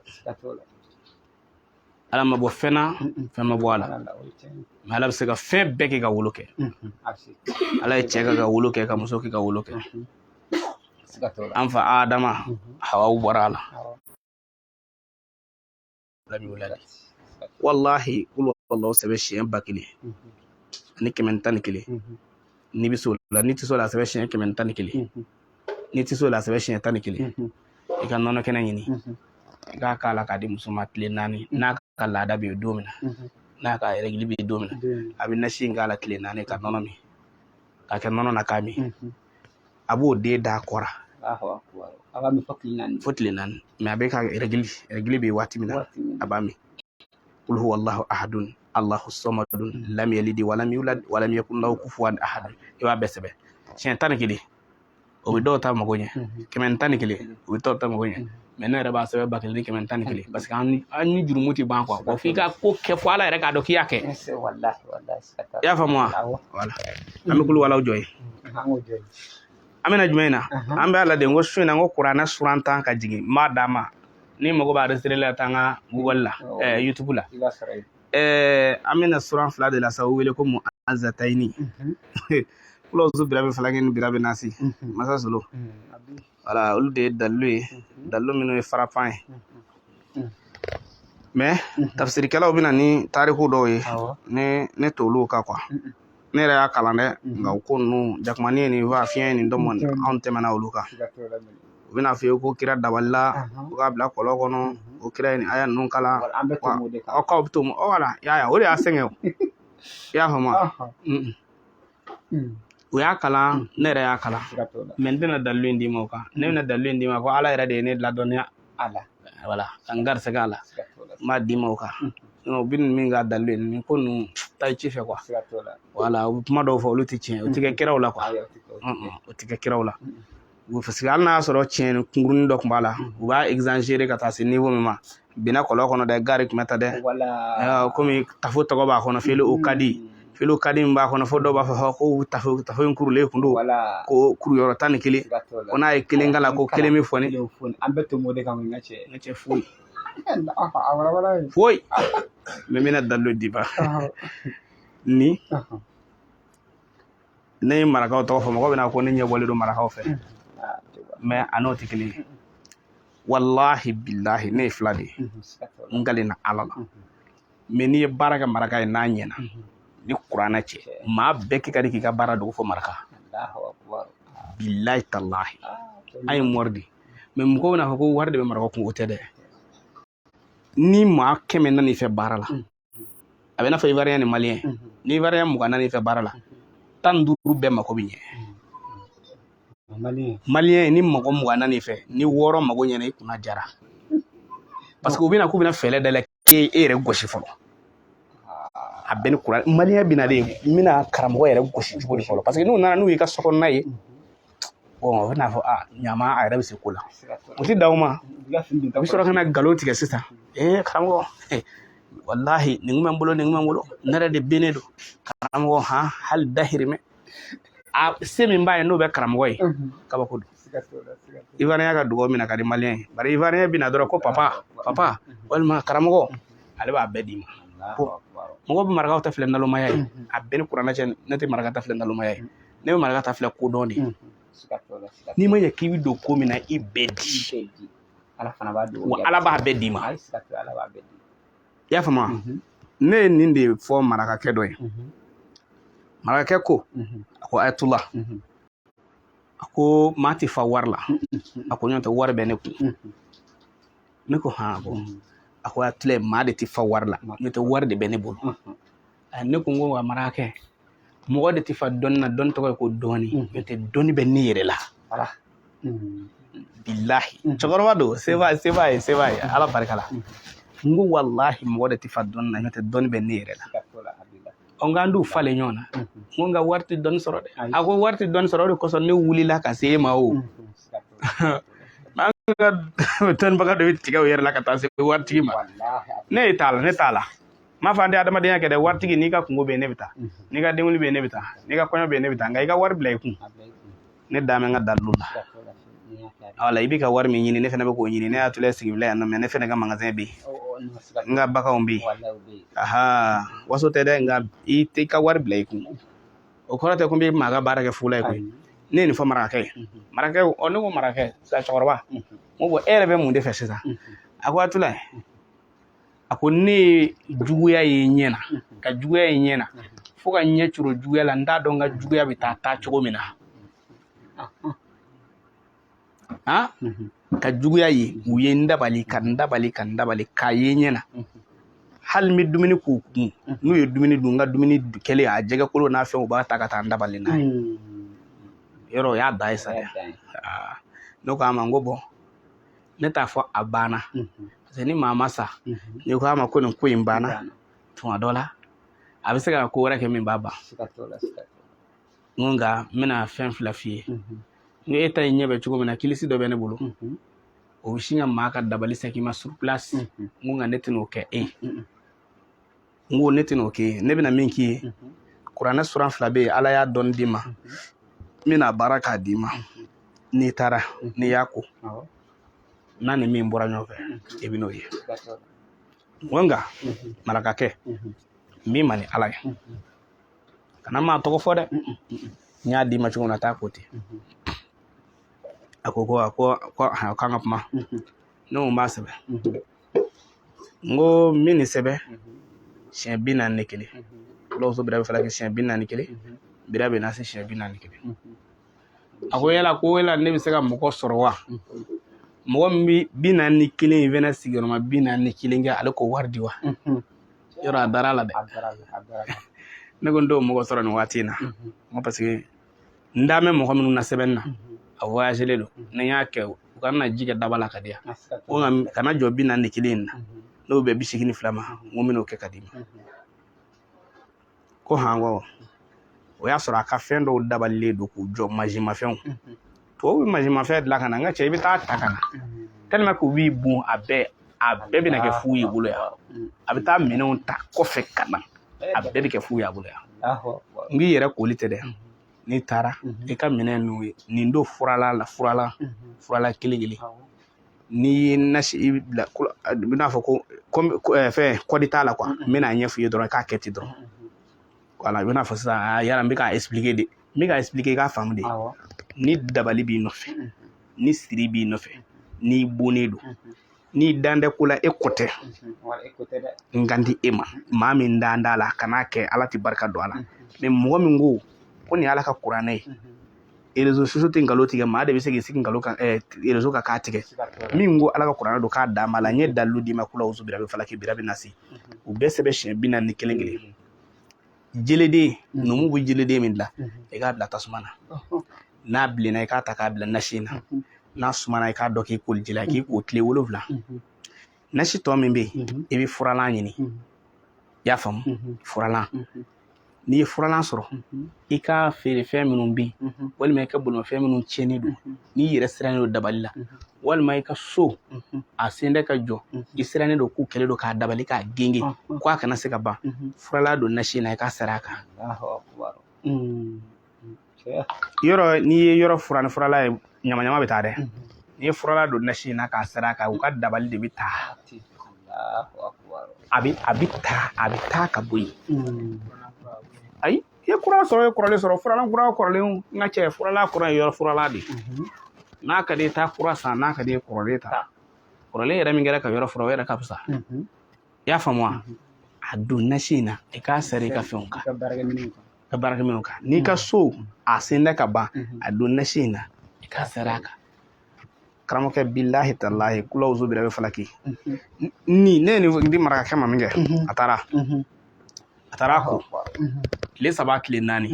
Ala ma bɔ fɛn na, fɛn ma bɔ a la, mais Ala bɛ se ka fɛn bɛɛ kɛ ka wolo kɛ. Ala ye cɛ kɛ ka wolo kɛ, ka muso kɛ ka wolo kɛ. An fa Adama, Hawa bɔra a la. Lam yulad. Wallahi, kul wallahu sɛbɛn siɲɛ 1111. N'i bɛ se o la, n'i tɛ se o la, a sɛbɛn siɲɛ 111. N'i tɛ se o la, a sɛbɛn siɲɛ 11. I ka nɔnɔ kɛnɛ ɲini, i k'a k'a la k'a di muso ma tile 4. N'a ka laada bɛ yen don min na, n'a ka règle bɛ yen don min na, a bɛ nasi in k'a la tile 4 ka nɔnɔ min, k'a kɛ nɔnɔ na k'a min. A b'o den d'a kɔ la A b'a min fo tile 4. Fo tile 4, mais a bɛ ka règle bɛ yen waati min na, a b'a min. Qul huwa Allahu ahadun Allahu samadun lam yalidi walam yulad walam yakun lahu kufuwan ahad. I b'a bɛɛ sɛbɛn siɲɛ 11, o bɛ dɔw ta mago ɲɛ. 111, o bɛ dɔw ta mago ɲɛ. Mais ne yɛrɛ b'a sɛbɛn 1111, parce que an ni jurumu tɛ ban quoi. Wa f'i ka ko kɛ fo Ala yɛrɛ k'a dɔn k'i y'a kɛ. I y'a faamu wa? Voilà, an bɛ kulu walaw jɔ ye. An bɛna jumɛn na? An bɛ ala de ko su in na, n ko kuranɛ suran 10 ka jigin, n b'a d'a ma. Ni mago b'a enregistré la, taa n ka Google la, YouTube la. An bɛna suran 2 de la sa, o wele ko mu'azzatayini. Kulo bira bɛ falaki ni bira bɛ nasi masa solo. Voilà, olu de ye dalilu ye, dalilu minnu ye frappant ye. Mais tafsirikɛlaw bɛ na ni tariku dɔw ye, ne t'olu kan quoi. Ne yɛrɛ y'a kalan dɛ, nka o ko ninnu, jakumani ye nin fa fiɲɛ ye nin dɔn, anw tɛmɛna olu kan. U bɛna f'i ye ko kira dabalila, ko k'a bila kɔlɔn kɔnɔ, o kira ye nin aya ninnu kalan. Aw k'aw bɛ to wala, i y'a ye, o de y'a sɛgɛn o. I y'a faamu wa? U y'a kalan, ne yɛrɛ y'a kalan, mais n tɛna dalilu in d'i ma o kan. Ne bɛna dalilu in d'i ma ko Ala yɛrɛ de ye ne ladɔnniya, wala ka n garisɛgɛ a la, n b'a d'i ma o kan. U bɛ min ka dalilu ye, nin ko ninnu taa i ci fɛ quoi. Wala, u bɛ kuma dɔw fɔ, olu tɛ tiɲɛ, o tɛ kɛ kiraw la quoi, o tɛ kɛ kiraw la. Parce que hali n'a y'a sɔrɔ tiɲɛ kunkurunin dɔ tun b'a la, u b'a exagérer ka taa se niveau min ma. Binna kɔlɔn kɔnɔ dɛ, gari tun bɛ ta dɛ, komi tafo tɔgɔ b'a kɔnɔ, fili o ka di, fili o ka di min b'a kɔnɔ, fo dɔw b'a fɔ ko tafo in kurulen kun don, ko kuru yɔrɔ 11, ko n'a ye kelen k'a la, ko kelen bɛ fɔni. An bɛ tɛmɛ o de kan, n ka cɛ. N ka cɛ, foyi foyi. Mais n bɛna dalilu d'i ma. Ni ne ye marakaw tɔgɔ fɔ, mɔgɔ bɛna ko ne ɲɛ bɔlen don marakaw fɛ, mais a n'o tɛ kelen ye. Wallahi billahi, ne ye fila de ye, n kalenna Ala la. Mais n'i ye baara kɛ maraka ye, n'a ɲɛna ni kuranɛ cɛ, maa bɛɛ k'i ka di k'i ka baara dogo fɔ maraka. Billahi talahi, an ye mɔri de. Mais mɔgɔw bɛna fɔ ko wari de bɛ marakaw kun, o tɛ dɛ. Ni maa 100 nan'i fɛ baara la, a bɛ n'a fɔ Ivoirien ni Malien. Ni Ivoirien 20 nan'i fɛ baara la, 15 bɛɛ mako bɛ ɲɛ. Malien, ni mɔgɔ 20 nan'i fɛ, ni 6 mago ɲɛna, i kunna jara. Parce que u bɛna k'u bɛna fɛɛrɛ da la k'e yɛrɛ gosi fɔlɔ. A bɛɛ ni kuran. Malien bɛna de, n bɛna karamɔgɔ yɛrɛ gosi cogo di fɔlɔ? Parce que n'u nana n'u y'i ka sokɔnɔna ye, bon, u bɛna fɔ a ɲama, a yɛrɛ bɛ se ko la, o tɛ dan o ma, u bɛ sɔrɔ ka na nkalon tigɛ sisan. Ee karamɔgɔ, walahi nin kun bɛ n bolo, nin kun bɛ n bolo, ne yɛrɛ de bennen don karamɔgɔ. Han, hali dahirimɛ a se min b'a ye, n'o bɛ karamɔgɔ ye, kabako don. Ivoirien ka dugawu minɛ ka di Malien ye, bari Ivoirien bɛna dɔrɔn ko papa papa walima karamɔgɔ, ale b'a bɛɛ d'i ma. Mɔgɔ bɛ marakaw ta filɛ nalomaya ye, a bɛɛ ni kuranɛ cɛ. Ne tɛ maraka ta filɛ nalomaya ye, ne bɛ maraka ta filɛ kodɔn de ye. N'i ma ɲɛ k'i bɛ don ko min na, i bɛɛ di, wa Ala b'a bɛɛ d'i ma. I y'a faamu? Ne ye nin de fɔ marakakɛ dɔ ye. Marakakɛ ko, a ko ayatula, a ko maa tɛ fa wari la, a ko ɲɔgɔn tɛ wari bɛ ne kun. Ne ko han, bɔn, a ko ayatula, maa de tɛ fa wari la, n'o tɛ wari de bɛ ne bolo. Ne ko n ko wa marakakɛ, mɔgɔ de tɛ fa dɔnni na, dɔnni tɔgɔ ye ko dɔɔni, n'o tɛ dɔnni bɛ ne yɛrɛ la. Bilahi, cɛkɔrɔba don, seba seba ye, seba ye, Ala barika la. N ko walahi, mɔgɔ de tɛ fa dɔnni na, n'o tɛ dɔnni bɛ ne yɛrɛ la. Ɔ nka an d'u falen ɲɔgɔn na. N ko nka wari tɛ dɔnni sɔrɔ dɛ. A ko wari tɛ dɔnni sɔrɔ, o de kosɔn ne wulila ka se e ma o. An ka dɔnnibaga dɔ bɛ tigɛ o yɛrɛ la ka taa se waritigi ma. Ne ye t'a la, ne t'a la. N m'a fɔ an tɛ adamadenya kɛ dɛ. Waritigi, n'i ka kungo bɛ yen, ne bɛ taa. N'i ka denkundi bɛ yen, ne bɛ taa. N'i ka kɔɲɔ bɛ yen, ne bɛ taa. Nka i ka wari bila i kun, ne dan bɛ n ka dalilu la. Wala, i bɛ ka wari min ɲini, ne fana bɛ k'o ɲini. Ne y'a tula sigi bila yan nɔ, mais ne fana ka magasin bɛ yen, n ka baganw bɛ yen. Aha, waso tɛ dɛ, nka i tɛ ka wari bila i kun, o kɔrɔ tɛ ko n bɛ maa ka baara kɛ fu la ye koyi. Ne ye nin fɔ marakakɛ ye. Marakakɛ ɔ, ne ko marakakɛ sisan, cɛkɔrɔba, n ko bon, e yɛrɛ bɛ mun de fɛ sisan? A ko Atulayi, a ko ne ye juguya ye n ɲɛ na, ka juguya ye n ɲɛ na fo ka ɲɛ coro juguya la. N t'a dɔn n ka juguya bɛ taa taa cogo min na. Han, ka juguya ye, u ye n dabali, ka n dabali, ka n dabali, k'a ye n ɲɛ na. Hali n bɛ dumuni k'u kun, n'u ye dumuni dun, n ka dumuni kɛlen, a jɛgɛkolo n'a fɛnw, u b'a ta ka taa n dabali n'a ye. Yɔrɔ o y'a dan ye sa dɛ. Ne ko a ma, n ko bon, ne t'a fɔ a banna, parce que ni maa ma sa, n'i ko a ma ko nin ko in banna, tuma dɔ la a bɛ se ka ko wɛrɛ kɛ min b'a ban. N ko nka n bɛna fɛn fila f'i ye. N ko e ta in ɲɛ bɛ cogo min na, kilisi dɔ bɛ ne bolo, o bɛ sin ka maa ka dabali segin i ma sur place. N ko nka ne tɛn'o kɛ e ye. N ko ne tɛn'o k'e ye. Ne bɛna min k'i ye, kuranɛ suran fila bɛ yen, Ala y'a dɔnni d'i ma, n bɛna baara k'a d'i ma. N'i taara, n'i y'a ko n'a ni min bɔra ɲɔgɔn fɛ, i bɛ n'o ye. N ko nka marakakɛ, n b'i ma ni Ala ye, kana maa tɔgɔ fɔ dɛ. N y'a d'i ma cogo min na, taa ko ten. A ko ko a ko ko k'an ka kuma. Ne ko n b'a sɛbɛn. N ko n bɛ nin sɛbɛn siɲɛ 41. Kul awuzu birabi falaki siɲɛ 41, birabi nasi siɲɛ 41. A ko yala, ko yala ne bɛ se ka mɔgɔ sɔrɔ wa, mɔgɔ min bɛ 41 in fɛnɛ sigiyɔrɔma 41 kɛ, ale k'o wari di wa? Yɔrɔ a dara a la dɛ. Ne ko n t'o mɔgɔ sɔrɔ nin waati in na. N ko parce que n da bɛ mɔgɔ minnu na sɛbɛnni na, a voyagelen don. Ni n y'a kɛ, u kana na ji kɛ daba la ka di yan. Ko nka kana jɔ 41 in na, n'o bɛ 82 ma, n ko n bɛn'o kɛ ka d'i ma. Ko han, ko o y'a sɔrɔ a ka fɛn dɔw dabalilen don k'u jɔ, mansinmafɛnw. Tubabu bɛ mansinmafɛn dilan ka na, n ka cɛ, i bɛ taa ta ka na, tellement que u b'i bon, a bɛɛ bɛna kɛ fu y'i bolo yan. A bɛ taa minɛnw ta kɔfɛ ka na, a bɛɛ bɛ kɛ fu y'a bolo yan. N k'i yɛrɛ koli tɛ dɛ. N'i taara i ka minɛn ninnu ye, nin don furala la, furala furala kelen kelen, n'i ye nasi i bila, i bɛna fɔ ko fɛn kɔdi t'a la quoi. N bɛna ɲɛf'i ye dɔrɔn, i k'a kɛ ten dɔrɔn. Voilà, i bɛna fɔ sisan, yala n bɛ k'a expliquer de, n bɛ k'a expliquer i k'a faamu de. Ni dabali b'i nɔfɛ, ni siri b'i nɔfɛ, n'i bonnen don, n'i dan tɛ ko la, e ko tɛ n kan di e ma. Maa min dan t'a la, kan'a kɛ, Ala tɛ barika don a la. Mais mɔgɔ min ko ko nin ye Ala ka kuranɛ ye, réseaux sociaux tɛ nkalon tigɛ, maa de bɛ se k'i sigi nkalon kan réseau kan k'a tigɛ. Min ko Ala ka kuranɛ don, k'a d'a ma la, n ye dalilu d'i ma, kul awuzu birabi falaki, birabi nasi, u bɛɛ sɛbɛn siɲɛ 41 kelen. Jeleden, numu bɛ jeleden min dilan, i k'a bila tasuma na, n'a bilenna, i k'a ta k'a bila nasi in na. N'a sumana, i k'a dɔn k'i koli ji la, k'i ko tile 7. Nasi tɔ min bɛ yen, i bɛ furalan ɲini. I y'a faamu? Furalan, n'i ye furalan sɔrɔ, i ka feerefɛn minnu bɛ yen, walima i ka bolimafɛn minnu tiɲɛnen don, n'i yɛrɛ sirannen don dabali la, walima i ka so a sen tɛ ka jɔ, i sirannen don k'u kɛlen don k'a dabali k'a genge ko a kana se ka ban, furalan don nasi in na, i k'a sara a kan. Yɔrɔ n'i ye yɔrɔ furan ni furalan ye, ɲamaɲama bɛ taa dɛ. N'i ye furalan don nasi in na k'a sara a kan, u ka dabali de bɛ taa, a bɛ taa, a bɛ taa ka bɔ yen. Ayi, i ye kura sɔrɔ, i ye kɔrɔlen sɔrɔ, furalan kura kɔrɔlen, n ka cɛ, furalan kɔrɔ ye yɔrɔ furalan de. N'a ka di i taa kura san, n'a ka di i ye kɔrɔlen ta. Kɔrɔlen yɛrɛ min kɛra ka yɔrɔ furan, o yɛrɛ ka fisa. I y'a faamu wa? A don nasi in na, i k'a sara i ka fɛnw kan, ka baarakɛminɛnw kan. N'i ka so a sen tɛ ka ban, a don nasi in na, i k'a sara a kan. Karamɔgɔkɛ, bilahi talahi, kul awuzu birabi falaki, ni ne ye nin di marakakɛ ma min kɛ, a taara ko tile 3, tile 4,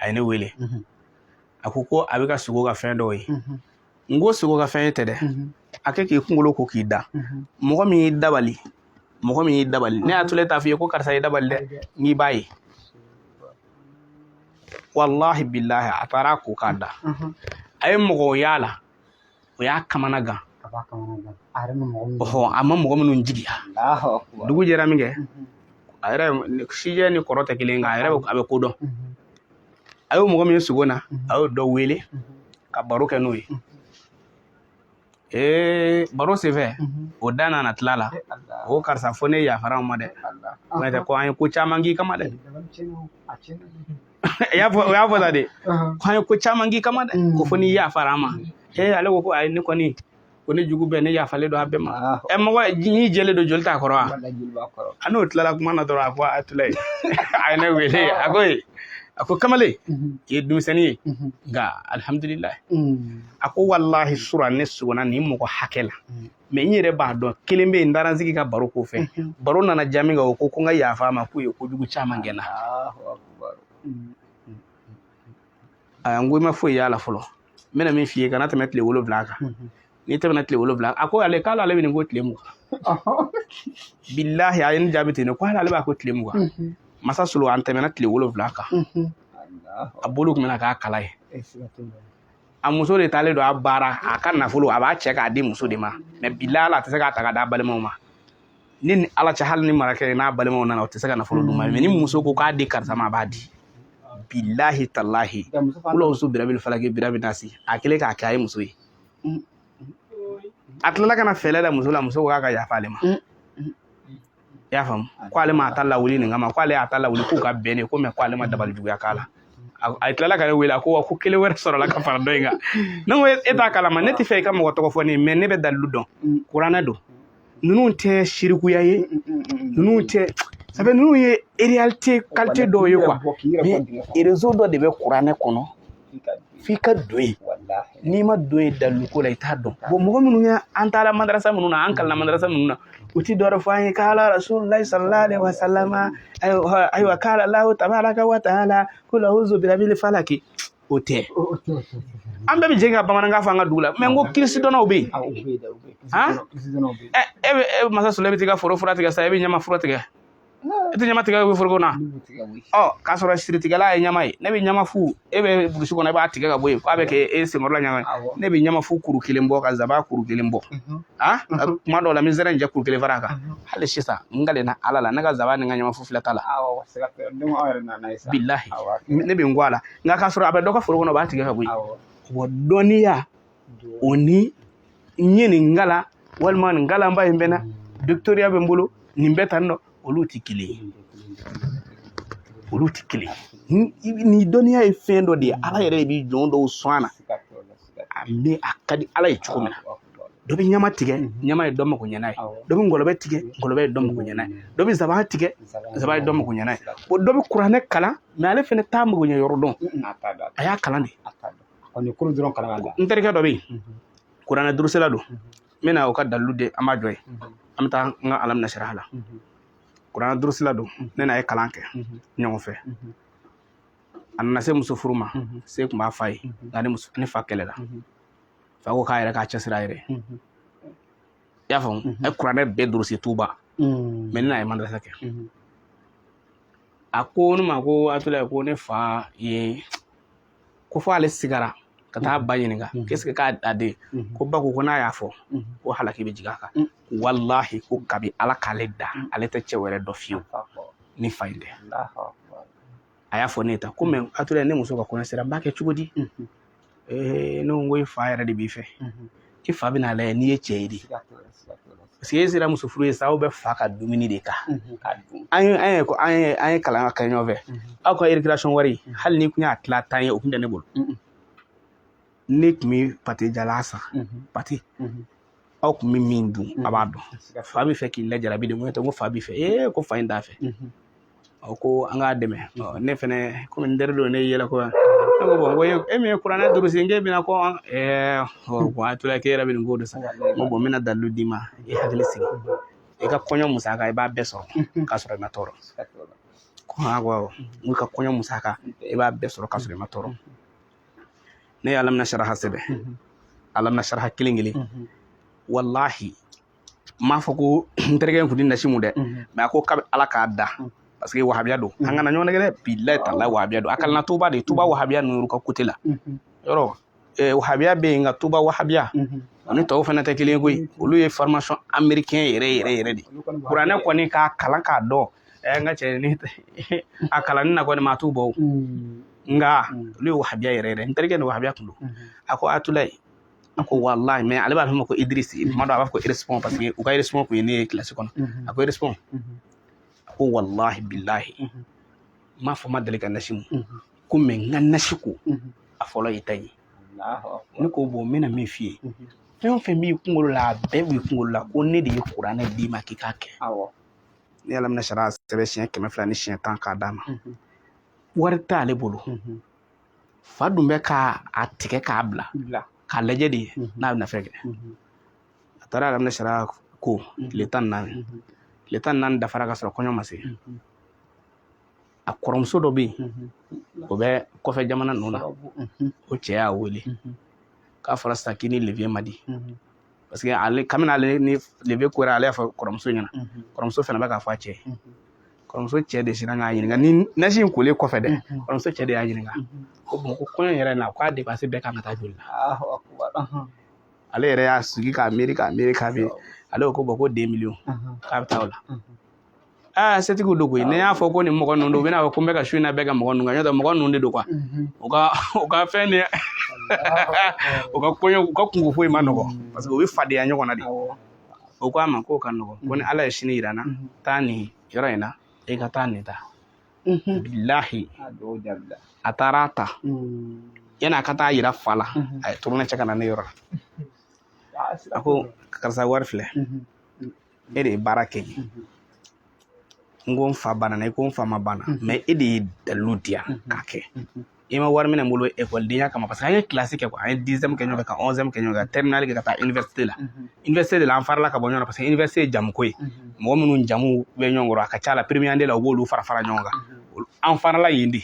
a ye ne wele. A ko ko a bɛ ka sogo ka fɛn dɔw ye. N ko sogo ka fɛn ye tɛ dɛ, a kɛ k'i kunkolo ko k'i da. Mɔgɔ min y'i dabali, mɔgɔ min y'i dabali, ne y'a tule t'a f'i ye ko karisa y'i dabali dɛ, n'i b'a ye, walahi bilahi. A taara ko k'a da, a ye mɔgɔw y'a la, o y'a kamana gan. Ɔhɔ, a ma mɔgɔ minnu jigiya. Dugu jɛra min kɛ, a yɛrɛ sijɛ ni kɔrɔ tɛ kelen, nka a yɛrɛ a bɛ ko dɔn. A y'o mɔgɔ min ye sogo na, a y'o dɔ wele ka baro kɛ n'o ye. Ee, baro senfɛ, o da nana tila la o karisa fo ne yafara ma dɛ, n'o tɛ ko an ye ko caman k'i kama dɛ. O y'a fɔ tan de, ko an ye ko caman k'i kama dɛ, ko fo n'i yafara an ma. Ee, ale ko ayi, ne kɔni ko ne jugu bɛɛ, ne yafalen don a bɛɛ ma. Ɛ, mɔgɔ n'i jɛlen don, joli t'a kɔrɔ wa? A n'o tilala kuma na dɔrɔn, a ko a tula ye, a ye ne wele, a ko ye, a ko kamalen, i ye denmisɛnnin ye, nka alihamudulilayi. A ko walahi sura, ne sugona nin mɔgɔ hakɛ la, mais n yɛrɛ b'a dɔn kelen bɛ yen, n taara n sigi ka baro k'o fɛ, baro nana diya min kan, o ko ko n ka yafa a ma, k'u ye kojugu caman kɛ n na. Aya, n ko i ma foyi y'a la fɔlɔ, n bɛna min f'i ye, kana tɛmɛ tile 7 kan. N'i tɛmɛna tile 7, a ko ale k'ale bɛ nin ko tile 20. Bilahi, a ye ne jaabi ten de, ko hali ale b'a ko tile 20. Masa Solo, an tɛmɛna tile 7 kan, a bolo tun bɛna k'a kala ye. A muso de taalen don a baara, a ka nafolo a b'a cɛ k'a di muso de ma, mais bilahi a tɛ se k'a ta k'a d'a balimaw ma. Ni ni Ala cɛ, hali ni marakɛ n'a balimaw nana, o tɛ se ka nafolo d'u ma, mais ni muso ko k'a di karisa ma, a b'a di. Bilahi talahi, wula birabil falaki birabi nasi, a kɛlen k'a kɛ, a ye muso ye, a tilala ka na fɛlɛ da muso la, muso ko k'a ka yafa ale ma. I y'a faamu, ko ale ma ta lawuli nin kama, ko ale y'a ta lawuli k'u ka bɛn de ko, mais ko ale ma dabali juguya k'a la. A tilala ka ne wele, a ko wa ko kelen wɛrɛ sɔrɔla ka fara dɔ in kan. Ne ko e t'a kalama, ne tɛ fɛ i ka mɔgɔ tɔgɔ fɔ ne ye, mais ne bɛ dalilu dɔn, kuranɛ don. Ninnu tɛ sirikuya ye, ninnu tɛ sabu ninnu ye réalité qualité dɔw ye quoi, mais réseau dɔ de bɛ kuranɛ kɔnɔ f'i ka don yen. N'i ma don yen dalilu ko la, i t'a dɔn. Bon, mɔgɔ minnu ye an taara madarasa minnu na, an kalanna madarasa minnu na, u ti dɔwɛrɛ fɔ an ye k'ala rasulullahi sallallahu alaihi wasallam, ayiwa, k'ala Allahu tabaraka wa taala ko lahu birabil falaki. O tɛ. An bɛɛ bɛ jɛ ka bamanankan fɔ an ka dugu la, mais n ko kirisidɔnnaw bɛ yen. Han, e bɛ e masa Solo, e bɛ t'i ka foro fura tigɛ sisan, e bɛ ɲama fura tigɛ, e tɛ ɲama tigɛ bɛ foroko na, ɔ k'a sɔrɔ siritigɛla ye ɲama ye. Ne bɛ ɲama fu, e bɛ burusi kɔnɔ, e b'a tigɛ ka bɔ yen k'a bɛ kɛ e senkɔrɔla ɲama ye. Ne bɛ ɲama fu kuru kelen bɔ ka zaba kuru kelen bɔ. A kuma dɔw la, n bɛ zɛrɛ jɛ kuru kelen fara a kan. Hali sisan, n kalenna Ala la, ne ka zaba ni n ka ɲama fu filɛ ta la. Bilahi, ne bɛ n kɔ a la, nka k'a sɔrɔ a bɛ dɔ ka foro kɔnɔ, o b'a tigɛ ka bɔ yen. Wa dɔnniya o ni n ye nin kalan, walima nin kalanba in bɛ na, doctorat bɛ n bolo, nin bɛɛ tan nɔ, olu tɛ kelen ye, olu tɛ kelen ye. Ni dɔnniya ye fɛn dɔ de ye, Ala yɛrɛ de bɛ jɔn dɔw sɔn a na, a bɛ a ka di Ala ye cogo min na. Dɔ bɛ ɲama tigɛ, ɲama ye dɔ mago ɲɛna ye. Dɔ bɛ ngɔlɔbɛ tigɛ, ngɔlɔbɛ ye dɔ mago ɲɛna ye. Dɔ bɛ zaban tigɛ, zaban ye dɔ mago ɲɛna ye. Bon, dɔ bɛ kuranɛ kalan, mais ale fɛnɛ t'a mago ɲɛ yɔrɔ dɔn, a y'a kalan de. N terikɛ dɔ bɛ yen, kuranɛ durusela don, n bɛna o ka dalilu di, an b'a jɔ yen, an bɛ taa n ka alam nasiraha la. Kuranɛ durusela don, ne n'a ye kalan kɛ ɲɔgɔn fɛ. A nana se muso furu ma, se tun b'a fa ye, nka ne fa kɛlɛla, fa ko k'a yɛrɛ k'a cɛsiri a yɛrɛ. I y'a faamu, a ye kuranɛ bɛɛ durusi Tuba, mais ne n'a ye madarasa kɛ. A ko ne ma ko Atulayi, ko ne fa ye ko fo ale sigara ka taa ba ɲininka qu'est-ce que k'a den ko ba ko n'a y'a fɔ ko halaki bɛ jigin a kan. Walahi, ko kabi Ala k'ale da, ale tɛ cɛ wɛrɛ dɔn fiyewu ni fa in tɛ. A y'a fɔ ne ta ko mais Atulayi, ne muso ka kɔɲɔ sera, n b'a kɛ cogo di? Ee, ne ko i fa yɛrɛ de b'i fɛ, i fa bɛna lajɛ n'i ye cɛ ye de, parce que e sera muso furu ye sa, aw bɛ fa ka dumuni de kan. An ye kalan kɛ ɲɔgɔn fɛ, aw ka récréation wari, hali n'i kun y'a tila 10 ye, o kun tɛ ne bolo. Ne tun bɛ pâté jalan san, pâté aw tun bɛ min dun, a b'a dɔn. Fa bɛ fɛ k'i lajarabi de, n ko tɛ, n ko fa b'i fɛ. Ee, ko fa in t'a fɛ, o ko an k'a dɛmɛ. Ne fɛnɛ komi n teri don, ne yɛlɛ ko ne ko bon, n ko e min ye kuranɛ durusi, n k'e bɛna ko ɛɛ bon, a tora k'e yɛrɛ bɛ nin ko de sa. N ko bon, n bɛna dalilu d'i ma, i hakili sigi, i ka kɔɲɔ musaka i b'a bɛɛ sɔrɔ k'a sɔrɔ i ma tɔɔrɔ. Ko ha, ko awɔ, n ko i ka kɔɲɔ musaka i b'a bɛɛ sɔrɔ k'a sɔrɔ i ma tɔɔrɔ. Ne ye alam nasaraha sɛbɛn, alam nasaraha kelen kelen. Walahi, n m'a fɔ ko n terikɛ in kun tɛ nasi mun dɛ, mais a ko kabi Ala k'a da, parce que wahabiya don, an kana ɲɔgɔn nɛgɛ dɛ, bilayi talayi, wahabiya don. A kalanna Tuba de, Tuba wahabiya ninnu ka côté la yɔrɔ wahabiya bɛ yen, nka Tuba wahabiya o ni tɔw fana tɛ kelen ye koyi. Olu ye formation américain yɛrɛ yɛrɛ yɛrɛ de. Kuranɛ kɔni k'a kalan k'a dɔn, n ka cɛ ni a kalanni na kɔni maa t'u bɔ o, nka olu ye wahabiya yɛrɛ yɛrɛ. N terikɛ ni wahabiya kun don. A ko Atulayi, a ko walahi, mais ale b'a fɔ ma ko Idrisi, tuma dɔ a b'a fɔ ko Irespon, parce que u ka Irespon kun ye ne ye kilasi kɔnɔ. A ko Irespon, a ko walahi bilahi, n m'a fɔ n ma deli ka nasi mun. Ko mais n ka nasi ko a fɔlɔ y'i ta ye. Ne ko bon, n bɛna min f'i ye, fɛn o fɛn b'i kunkolo la, a bɛɛ b'i kunkolo la ko ne de ye kuranɛ d'i ma k'i k'a kɛ. Ne ye alam nasara sɛbɛn siɲɛ 210 k'a d'a ma. Wari t'ale bolo, fa dun bɛ k'a tigɛ k'a bila k'a lajɛ de n'a bɛna fɛn kɛ. A taara alam nasara ko tile 14, tile 14 dafara ka sɔrɔ kɔɲɔ ma se. A kɔrɔmuso dɔ bɛ yen, o bɛ kɔfɛ jamana ninnu na, o cɛ y'a wele k'a fɔra sisan k'i ni le vieux man di, parce que ale kabini ale ni le vieux kora, ale y'a fɔ kɔrɔmuso ɲɛna, kɔrɔmuso fana bɛ k'a fɔ a cɛ ye. Kɔrɔmuso cɛ de sinna k'a ɲininka ni nasi in kolen kɔfɛ dɛ, kɔrɔmuso cɛ de y'a ɲininka ko bon, ko kɔɲɔ yɛrɛ na, k'a dépense bɛɛ kan ka taa joli la? Ale yɛrɛ y'a sigi k'a miiri k'a miiri k'a miiri, ale ko bon, ko 2 millions, k'a bɛ taa o la. Aa, setigiw don koyi. Ne y'a fɔ ko nin mɔgɔ ninnu don, u bɛna fɔ ko n bɛ ka su in na bɛɛ ka mɔgɔ ninnu kan, n'o tɛ mɔgɔ ninnu de don quoi. U ka fɛn de, u ka kɔɲɔ, u ka kunko foyi ma nɔgɔ, parce que u bɛ fadenya ɲɔgɔn na de. O ko a ma k'o ka nɔgɔ, ko ni Ala ye sini yira n na, taa nin yɔrɔ in na, i ka taa nin ta. Bilahi, a taara a ta, yanni a ka taa yira fa la, a ye tourner cɛ ka na ne yɔrɔ la. A ko karisa, wari filɛ, e de ye baara kɛ n ye. N ko n fa banna, i ko n fa ma banna, mais e de ye dalilu di yan k'a kɛ. I ma wari minɛ n bolo ekɔlidenya kama, parce que an ye kilasi kɛ quoi, an ye 10e kɛ ɲɔgɔn fɛ, ka 11e kɛ ɲɔgɔn fɛ, ka terminale kɛ, ka taa université la. Université de la, an farala ka bɔ ɲɔgɔn na, parce que université ye jamuko ye, mɔgɔ minnu jamu bɛ ɲɔgɔn kɔrɔ, a ka ca la première année la, u b'olu fara fara ɲɔgɔn kan. An farala yen de.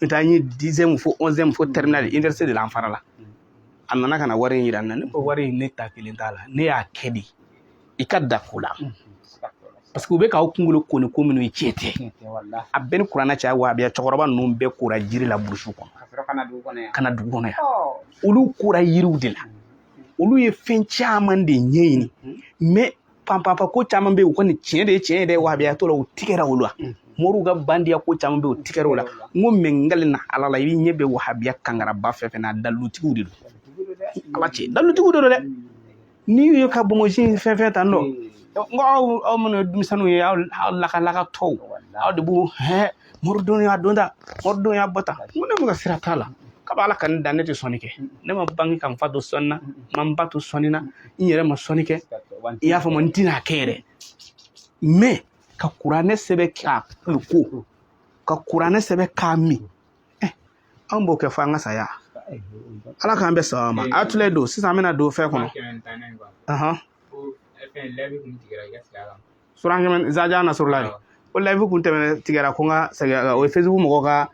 N'o tɛ an ye 10e fo 11e fo terminale, université de la an farala. A nana ka na wari in yira n na. Ne ko wari in, ne ta kelen t'a la, ne y'a kɛ de i ka da ko la, parce que u bɛ k'aw kunkolo ko ni ko minnu ye, tiɲɛ tɛ. A bɛɛ ni kuranɛ cɛ, wa a bɛ cɛkɔrɔba ninnu bɛɛ kora jiri la burusi kɔnɔ ka na dugu kɔnɔ yan. Olu kora yiriw de la, olu ye fɛn caman de ɲɛɲini, mais panpanpa ko caman bɛ yen, u kɔni tiɲɛ de ye tiɲɛ ye dɛ, wahabiya t'o la, u tigɛra olu la. Moriw ka bandiya ko caman bɛ yen, u tigɛra o la. N ko mais n na Ala la, i b'i ɲɛ bɛ wahabiya kangaraba fɛn fɛn na, dalilutigiw de don. Ala cɛ, dalilutigiw de don dɛ. N'i ye ka bonbonsi fɛn fɛn ta nɔ, n ko aw minnu ye denmisɛnninw ye, aw lakalakatɔw, aw de b'u hɛ moridenw y'a don ta, moridenw y'a bɔ ta. N ko ne ma ka sira t'a la kabi Ala ka ne dan, ne tɛ sɔnni kɛ. Ne ma bange ka n fa to sɔnni na, n ma n ba to sɔnni na, n yɛrɛ ma sɔnni kɛ, i y'a faamu? N tɛna kɛ yɛrɛ. Mais ka kuranɛ sɛbɛn k'a ko ka kuranɛ sɛbɛn k'a min, anw b'o kɛ fo an ka saya. Ala k'an bɛɛ sababa ma. A tula don sisan, an bɛna don fɛn kɔnɔ. Suran kɛmɛ zaja nasurula ye ko live kun tɛmɛna tigɛra, ko n ka segin a kan. O ye Facebook mɔgɔw ka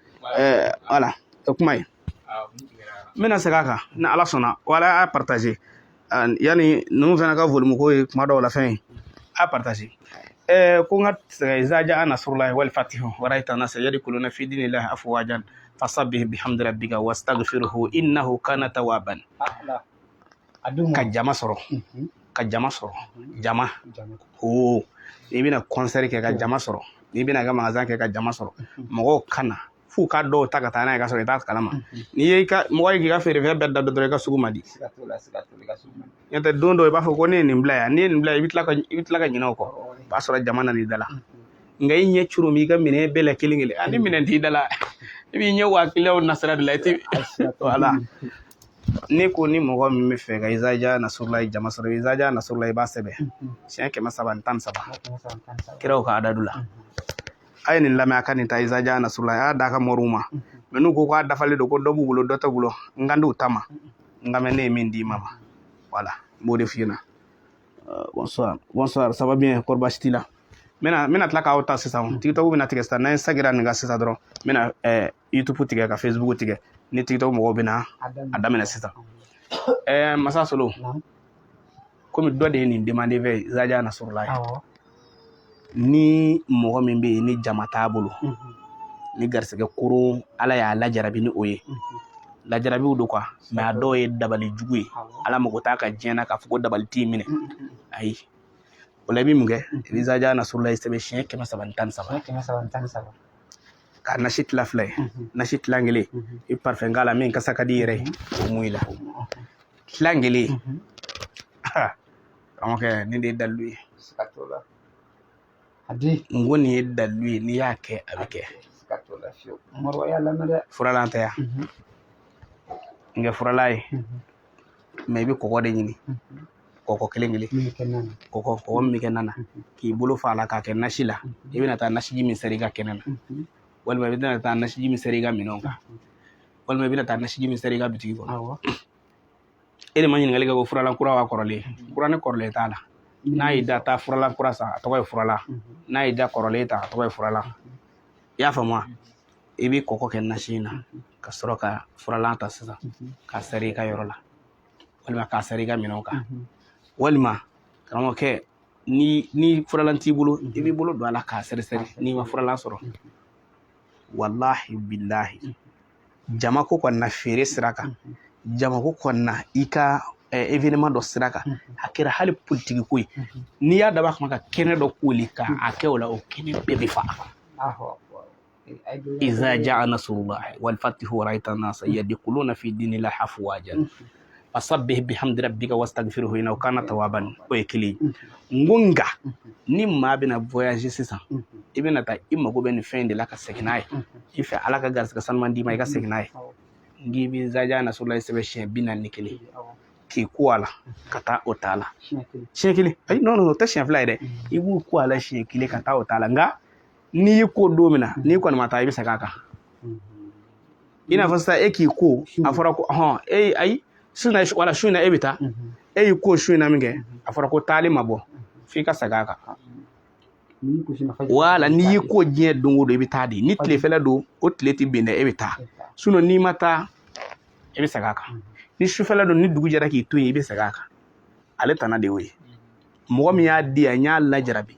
wala kuma ye. N bɛna segin a kan ni Ala sɔnna. Wala a partager yanni ninnu fana ka volume ko ye kuma dɔw la fɛn ye, a partager. Ko n ka segin zaja nasurula wal fatihu wa ra'ayta nasa yadkhuluna fi dinillahi afwajan fasabbih bihamdi rabbika wastaghfirhu innahu kana tawwaban. Ka jama sɔrɔ, ka jama sɔrɔ, jama o n'i bɛna concert kɛ ka jama sɔrɔ, n'i bɛna ka magasin kɛ ka jama sɔrɔ, mɔgɔw kana f'u ka dɔw ta ka taa n'a ye ka sɔrɔ i t'a kalama. N'i ye ka mɔgɔ ye k'i ka feerefɛn bɛɛ da dɔrɔn, i ka sugu man di. N'o tɛ don dɔ i b'a fɔ ko ne ye nin bila yan, n'i ye nin bila yan, i bɛ tila ka ɲinɛ o kɔ, o b'a sɔrɔ jama nan'i da la. Nka i ɲɛ coro i ka minɛn bɛɛ la kelen kelen, ani minɛn t'i da la, i b'i ɲɛ waa kiliyanw nasira de la, i ti wala. Ne ko ni mɔgɔ min bɛ fɛ ka izaja nasurula jama sɔrɔ, izaja nasurula, i b'a sɛbɛn siɲɛ 313, kiraw ka adadu la. A ye nin lamɛn, a ka nin ta izaja nasurula, a y'a d'a ka moriw ma. Mais n'u ko k'a dafalen don, ko dɔ b'u bolo, dɔ t'u bolo, n kan d'u ta ma. N ka mɛn ne ye min d'i ma, wala n b'o de f'i ɲɛna. Bonsoir, bonsoir, ça va bien? Kɔri baasi t'i la? N bɛna tila k'aw ta sisan. TikTok bɛna tigɛ sisan. N'an ye sagira nin kan sisan dɔrɔn, n bɛna YouTube tigɛ ka Facebook tigɛ, ni TikTok mɔgɔw bɛna a daminɛ sisan. Masa Solo, komi dɔ de ye nin demande fɛ Zaja Nasurula ye, ni mɔgɔ min bɛ yen ni jama t'a bolo, ni garisɛgɛ koron Ala y'a lajarabi ni o ye, lajarabiw don quoi, mais a dɔw ye dabali jugu ye. Ala mago t'a ka diɲɛ na k'a fɔ ko dabali t'i minɛ, ayi. O la i bɛ mun kɛ? I bɛ Zaja Nasurula sɛbɛn siɲɛ 313, ka nasi tila fila ye. Nasi tilan kelen, i parfum k'a la min kasa ka di i yɛrɛ ye, o mun i la. Tilan kelen, karamɔgɔkɛ, nin de ye dalilu ye. N ko nin ye dalilu ye, n'i y'a kɛ a bɛ kɛ. Furalan tɛ yan n kɛ furalan ye mɛ i bɛ kɔgɔ de ɲini kɔgɔ kelen kelen kɔgɔ kɔgɔ min bɛ kɛ na na k'i bolo fa a la k'a kɛ nasi la i bɛna taa nasiji min sɛri i ka kɛnɛ na walima i bɛna taa nasiji min sɛri i ka minɛnw kan walima i bɛna taa nasiji min sɛri i ka bitigi kɔnɔ e de ma ɲininkali kɛ ko furalan kura wa kɔrɔlen kura ni kɔrɔlen t'a la n'a y'i da taa furalan kura san a tɔgɔ ye furalan n'a y'i da kɔrɔlen ta a tɔgɔ ye furalan i y'a faamu wa i bɛ kɔgɔ kɛ nasi in na ka sɔrɔ ka furalan ta sisan k'a sɛri i ka yɔrɔ la walima k'a sɛri i ka minɛnw kan walima karamɔgɔkɛ ni furalan t'i bolo i b'i bolo don a la k'a sɛri sɛri n'i ma furalan sɔrɔ walahi bilahi jama ko kɔni na feere sira kan jama ko kɔni na i ka événement dɔ sira kan a kɛra hali politiki ko ye n'i y'a dabɔ a kama ka kɛnɛ dɔ koli ka a kɛ o la o kɛnɛ bɛɛ bɛ fa iza jaa nasrullahi wal fathu wa ra'aita an-nasa yadkhuluna fi dinillahi afwajan fasabbih bihamdi rabbika wastaghfirhu innahu kana tawwaban o ye kelen ye n ko nka ni maa bɛna voyager sisan i bɛna taa i mago bɛ nin fɛn in de la ka segin n'a ye i fɛ ala ka garisɛgɛ sanuman d'i ma i ka segin n'a ye n k'i bɛ iza jaa nasrullahi sɛbɛn siɲɛ 41 k'i ko a la ka taa o ta la siɲɛ kelen ayi non non o tɛ siɲɛ fila ye dɛ i b'u ko a la siɲɛ kelen ka taa o ta la nka n'i y'i ko don min na n'i kɔni ma taa i bɛ segin a kan i n'a fɔ sisan e k'i ko a fɔra ko hɔn e ayi su in na wala su in na e bɛ taa e y'i ko su in na min kɛ a fɔra ko taali ma bɔ f'i ka segin a kan wala n'i y'i ko diɲɛ don o don i bɛ taa de ni tilefɛla don o tile tɛ bin dɛ e bɛ taa sinon n'i ma taa e bɛ segin a kan ni sufɛla don ni dugu jɛra k'i to yen i bɛ segin a kan ale tana de y'o ye mɔgɔ min y'a di yan n y'a lajarabi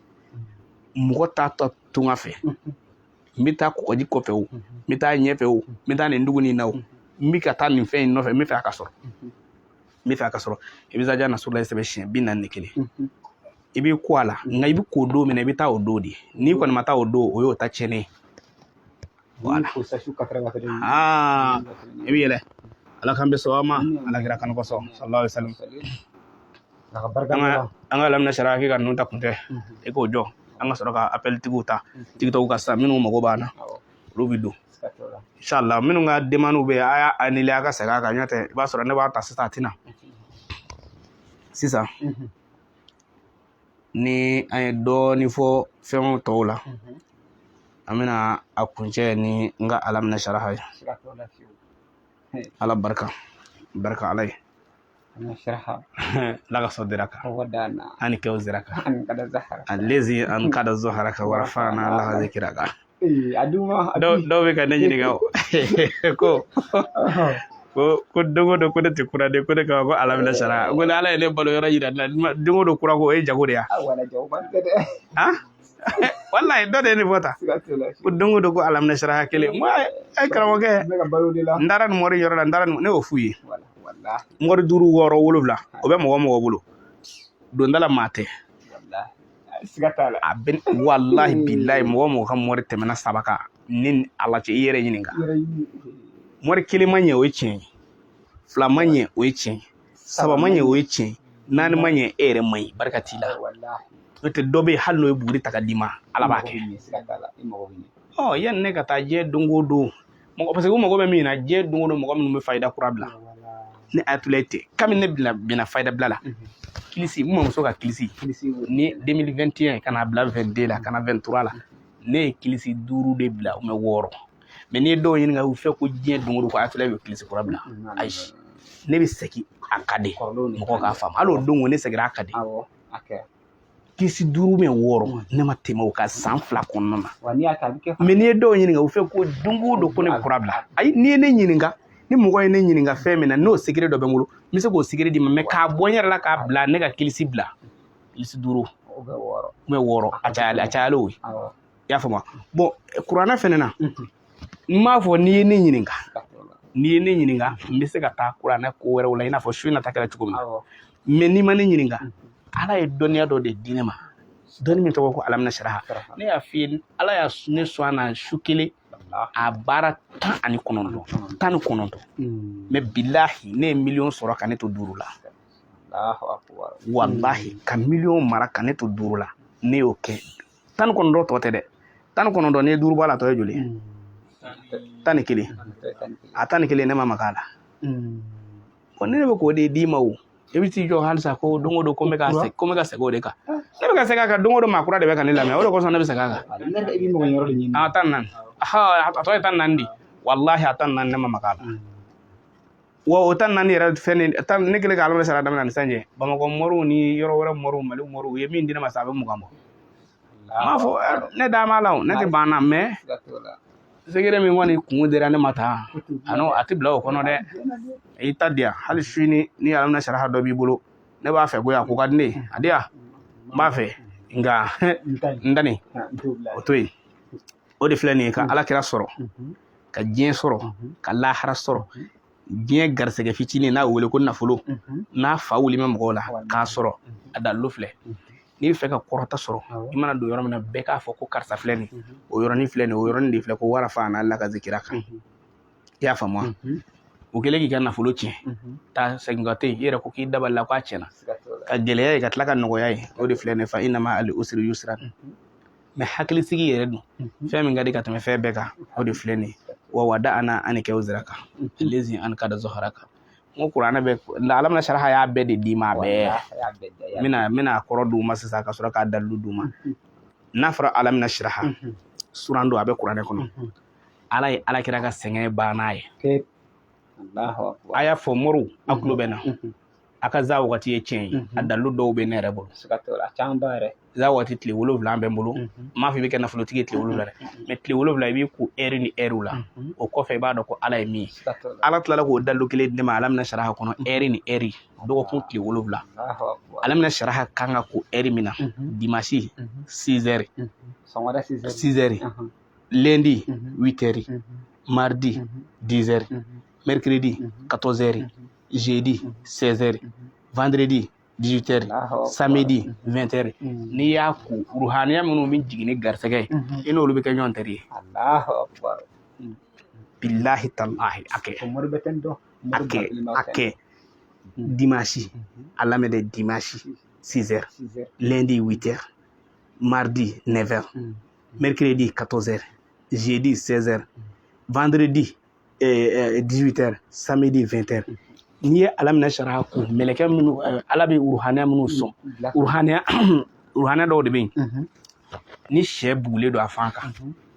mɔgɔ t'a ta tunga fɛ n bɛ taa kɔgɔji kɔfɛ o n bɛ taa ɲɛfɛ o n bɛ taa nin dugu nin na o n bɛ ka taa nin fɛn in nɔfɛ n bɛ fɛ a ka sɔrɔ n bɛ fɛ a ka sɔrɔ i bɛ iza jaa nasrulahi sɛbɛn siɲɛ 41 i b'i ko a la nka i bɛ ko don min na i bɛ taa o don de n'i kɔni ma taa o don o y'o ta tiɲɛnen ye voilà aa i bɛ yɛlɛ ala k'an bɛ sɔn ma ala kira kanu kosɔn sallallahu alaihi wasallam an ka alam nashrah k'i ka ninnu ta kun tɛ i k'o jɔ an ka sɔrɔ ka appel tigiw ta tiktok kan sisan minnu mago b'an na olu bɛ don inshallah minnu ka demande bɛ yen a y'a annuler a ka segin a kan n'o tɛ i b'a sɔrɔ ne b'a ta sisan a tɛ na sisan ni an ye dɔɔnin fɔ fɛn tɔw la an bɛna a kuncɛ ni n ka alam nashrah ye ala barika barika ala ye laka sadraka ani kɛ ziraka allazi anqada zahraka wa rafa'na laka zikraka dɔw bɛ ka ne ɲininka ko ko don o don ko ne tɛ kura de ko ne ka ko alam nashrah ko ni ala ye ne balo yɔrɔ yira ne la don o don kura ko o ye jago de ye walayi dɔ de ye nin fɔ tan ko don o don ko alam nashrah kelen n ko ayi karamɔgɔkɛ n taara nin mɔri yɔrɔ la n taara nin ne y'o f'u ye mɔri duuru wɔɔrɔ wolonwula o bɛ mɔgɔ mɔgɔ bolo donda la maa tɛ a bɛ walahi bilayi mɔgɔ mɔgɔ ka mɔri tɛmɛna saba kan ni ala cɛ i yɛrɛ ɲininka mɔri kelen ma ɲɛ o ye tiɲɛ ye fila ma ɲɛ o ye tiɲɛ ye saba ma ɲɛ o ye tiɲɛ ye naani ma ɲɛ e yɛrɛ man ɲi barika t'i la n'o tɛ dɔ bɛ yen hali n'o ye buguri ta ka d'i ma ala b'a kɛ ɔ yanni ne ka taa diɲɛ don o don mɔgɔ parce que u mago bɛ min na diɲɛ don o don mɔgɔ minnu bɛ fayida kura bila ne ayatulayi tɛ kabini ne bila binna fayida bila la kilisi n mamuso ka kilisi ni 2021 ka na bila 22 la ka na 23 la ne ye kilisi duuru de bila u mɛ wɔɔrɔ mɛ n'i ye dɔw ɲininka u fɛ ko diɲɛ don o don ko ayatulayi bɛ kilisi kura bila ayi ne bɛ segin a kan de mɔgɔw k'a faamu hali o don ne seginna a kan de kilisi duuru mɛ wɔɔrɔ ne ma tɛmɛ o kan san 2 kɔnɔna na mɛ n'i ye dɔw ɲininka u fɛ ko don o don ko ne bɛ kura bila ayi n'i ye ne ɲininka ni mɔgɔ ye ne ɲininka fɛn min na n'o secret dɔ bɛ n bolo n bɛ se k'o secret d'i ma mɛ k'a bɔ n yɛrɛ la k'a bila ne ka kilisi bila kilisi duuru mɛ wɔɔrɔ a cayalen o ye i y'a faamu bɔn kuranɛ fɛnɛ na n m'a fɔ n'i ye ne ɲininka n'i ye ne ɲininka n bɛ se ka taa kuranɛ ko wɛrɛw la i n'a fɔ su in na ta kɛra cogo min na mɛ n'i ma ne ɲininka ala ye dɔnniya dɔ de di ne ma dɔnni min tɔgɔ ko alam nashrah ne y'a f'i ye ala y'a ne sɔn a na su kelen a baara 19 19 mɛ bilahi ne ye miliyɔn sɔrɔ ka ne to duuru la walahi ka miliyɔn mara ka ne to duuru la ne y'o kɛ 19 tɔ tɛ dɛ 19 n'i ye duuru bɔ a la tɔ ye joli ye 11. A 11, ne ma maga a la. Bon, ne bɛ k'o de d'i ma. O i bɛ t'i jɔ halisa ko don o don ko n bɛ ka segin, ko n bɛ ka segin o de kan. Ne bɛ ka segin a kan don o don, maa kura de bɛ ka ne lamɛn. O de kosɔn ne bɛ segin a kan. Ne yɛrɛ, i bɛ mɔgɔ yɔrɔ de ɲini. A 14, aha, a tɔ ye 14 di. Walahi, a 14, ne ma maga a la. Wa o 14 yɛrɛ fɛn ne tan ne kɛlen ka Alamina sara daminɛ ni sisan cɛ, Bamakɔ moriw ni yɔrɔ wɛrɛ moriw, Mali moriw, u ye min di ne ma sa, a bɛ 20 bɔ. N m'a fɔ ne da b'a la, o ne tɛ ban na, mais secret min kɔni kun dira ne ma tan, a a tɛ bila o kɔnɔ dɛ. I ta di yan hali su ni Alamina saraha dɔ b'i bolo, ne b'a fɛ koyi, a ko ka di ne ye, a di yan, n b'a fɛ. Nka n da nin o to yen. O de filɛ nin ye: ka Ala kira sɔrɔ, ka diɲɛ sɔrɔ, ka lahara sɔrɔ. Diɲɛ garisɛgɛ fitinin n'a wele ko nafolo, n'a fa wuli bɛ mɔgɔw la k'a sɔrɔ, a dalilu filɛ. N'i bɛ fɛ ka kɔrɔta sɔrɔ, i mana don yɔrɔ min na, bɛɛ k'a fɔ ko karisa filɛ nin, o yɔrɔnin filɛ nin, o yɔrɔnin de filɛ ko ورفعنا لك ذكرك. I y'a faamu wa? O kɛlen k'i ka nafolo tiɲɛ, taa segin ka tɛ yen, i yɛrɛ ko k'i dabali la k'a tiɲɛna, ka gɛlɛya ye ka tila ka nɔgɔya ye. O de filɛ nin: فإن مع العسر يسرا. Mais hakilisigi yɛrɛ dun, fɛn min ka di ka tɛmɛ fɛn bɛɛ kan, o de filɛ nin ye: ووضعنا عنك وزرك الذي أنقض ظهرك. N ko kuranɛ bɛ Alamina saraha y'a bɛɛ de d'i ma, a bɛɛ. N bɛna a kɔrɔ d'u ma sisan ka sɔrɔ k'a dalilu d'u ma. N'a fɔra Alamina saraha, suran don, a bɛ kuranɛ kɔnɔ. Ala ye Ala kira ka sɛgɛn ban n'a ye. A y'a fɔ moriw, a tulo bɛ na. A ka za wagati ye tiɲɛ ye, a dalilu dɔw bɛ ne yɛrɛ bolo. Za waati tile 7 bɛ n bolo. N m'a fɔ i bɛ kɛ nafolotigi ye tile 7 dɛ, mais tile 7 i b'i ko ɛri ni ɛriw la. O kɔfɛ, i b'a dɔn ko Ala ye min ye. Ala tilala k'o dalilu kelen di ne ma Alamina saraha kɔnɔ, ɛri ni ɛri, dɔgɔkun tile 7. Alamina saraha kan ka ko ɛri min na: dimanche 6 heures, 6 heures, lundi 8 heures, mardi 10 heures, mercredi 14 heures, jeudi 16 heures, vendredi 18 heures, samedi 20 heures. N'i y'a ko, ruhaniya minnu bɛ jigin ni garisɛgɛ ye, i n'olu bɛ kɛ ɲɔgɔn teri ye. Bilahi talahi, a kɛ, a kɛ, a kɛ. Dimanche, a lamɛn dɛ, dimanche 6 heures, lundi 8 heures, mardi 9 heures, mercredi 14 heures, jeudi 16 heures, vendredi 18 heures, samedi 20 heures. N'i ye Alamina saraha ko, mɛlɛkɛ minnu, Ala bɛ ruhaniya minnu sɔn, ruhaniya dɔw de bɛ yen, ni sɛ bugulen don a fan kan,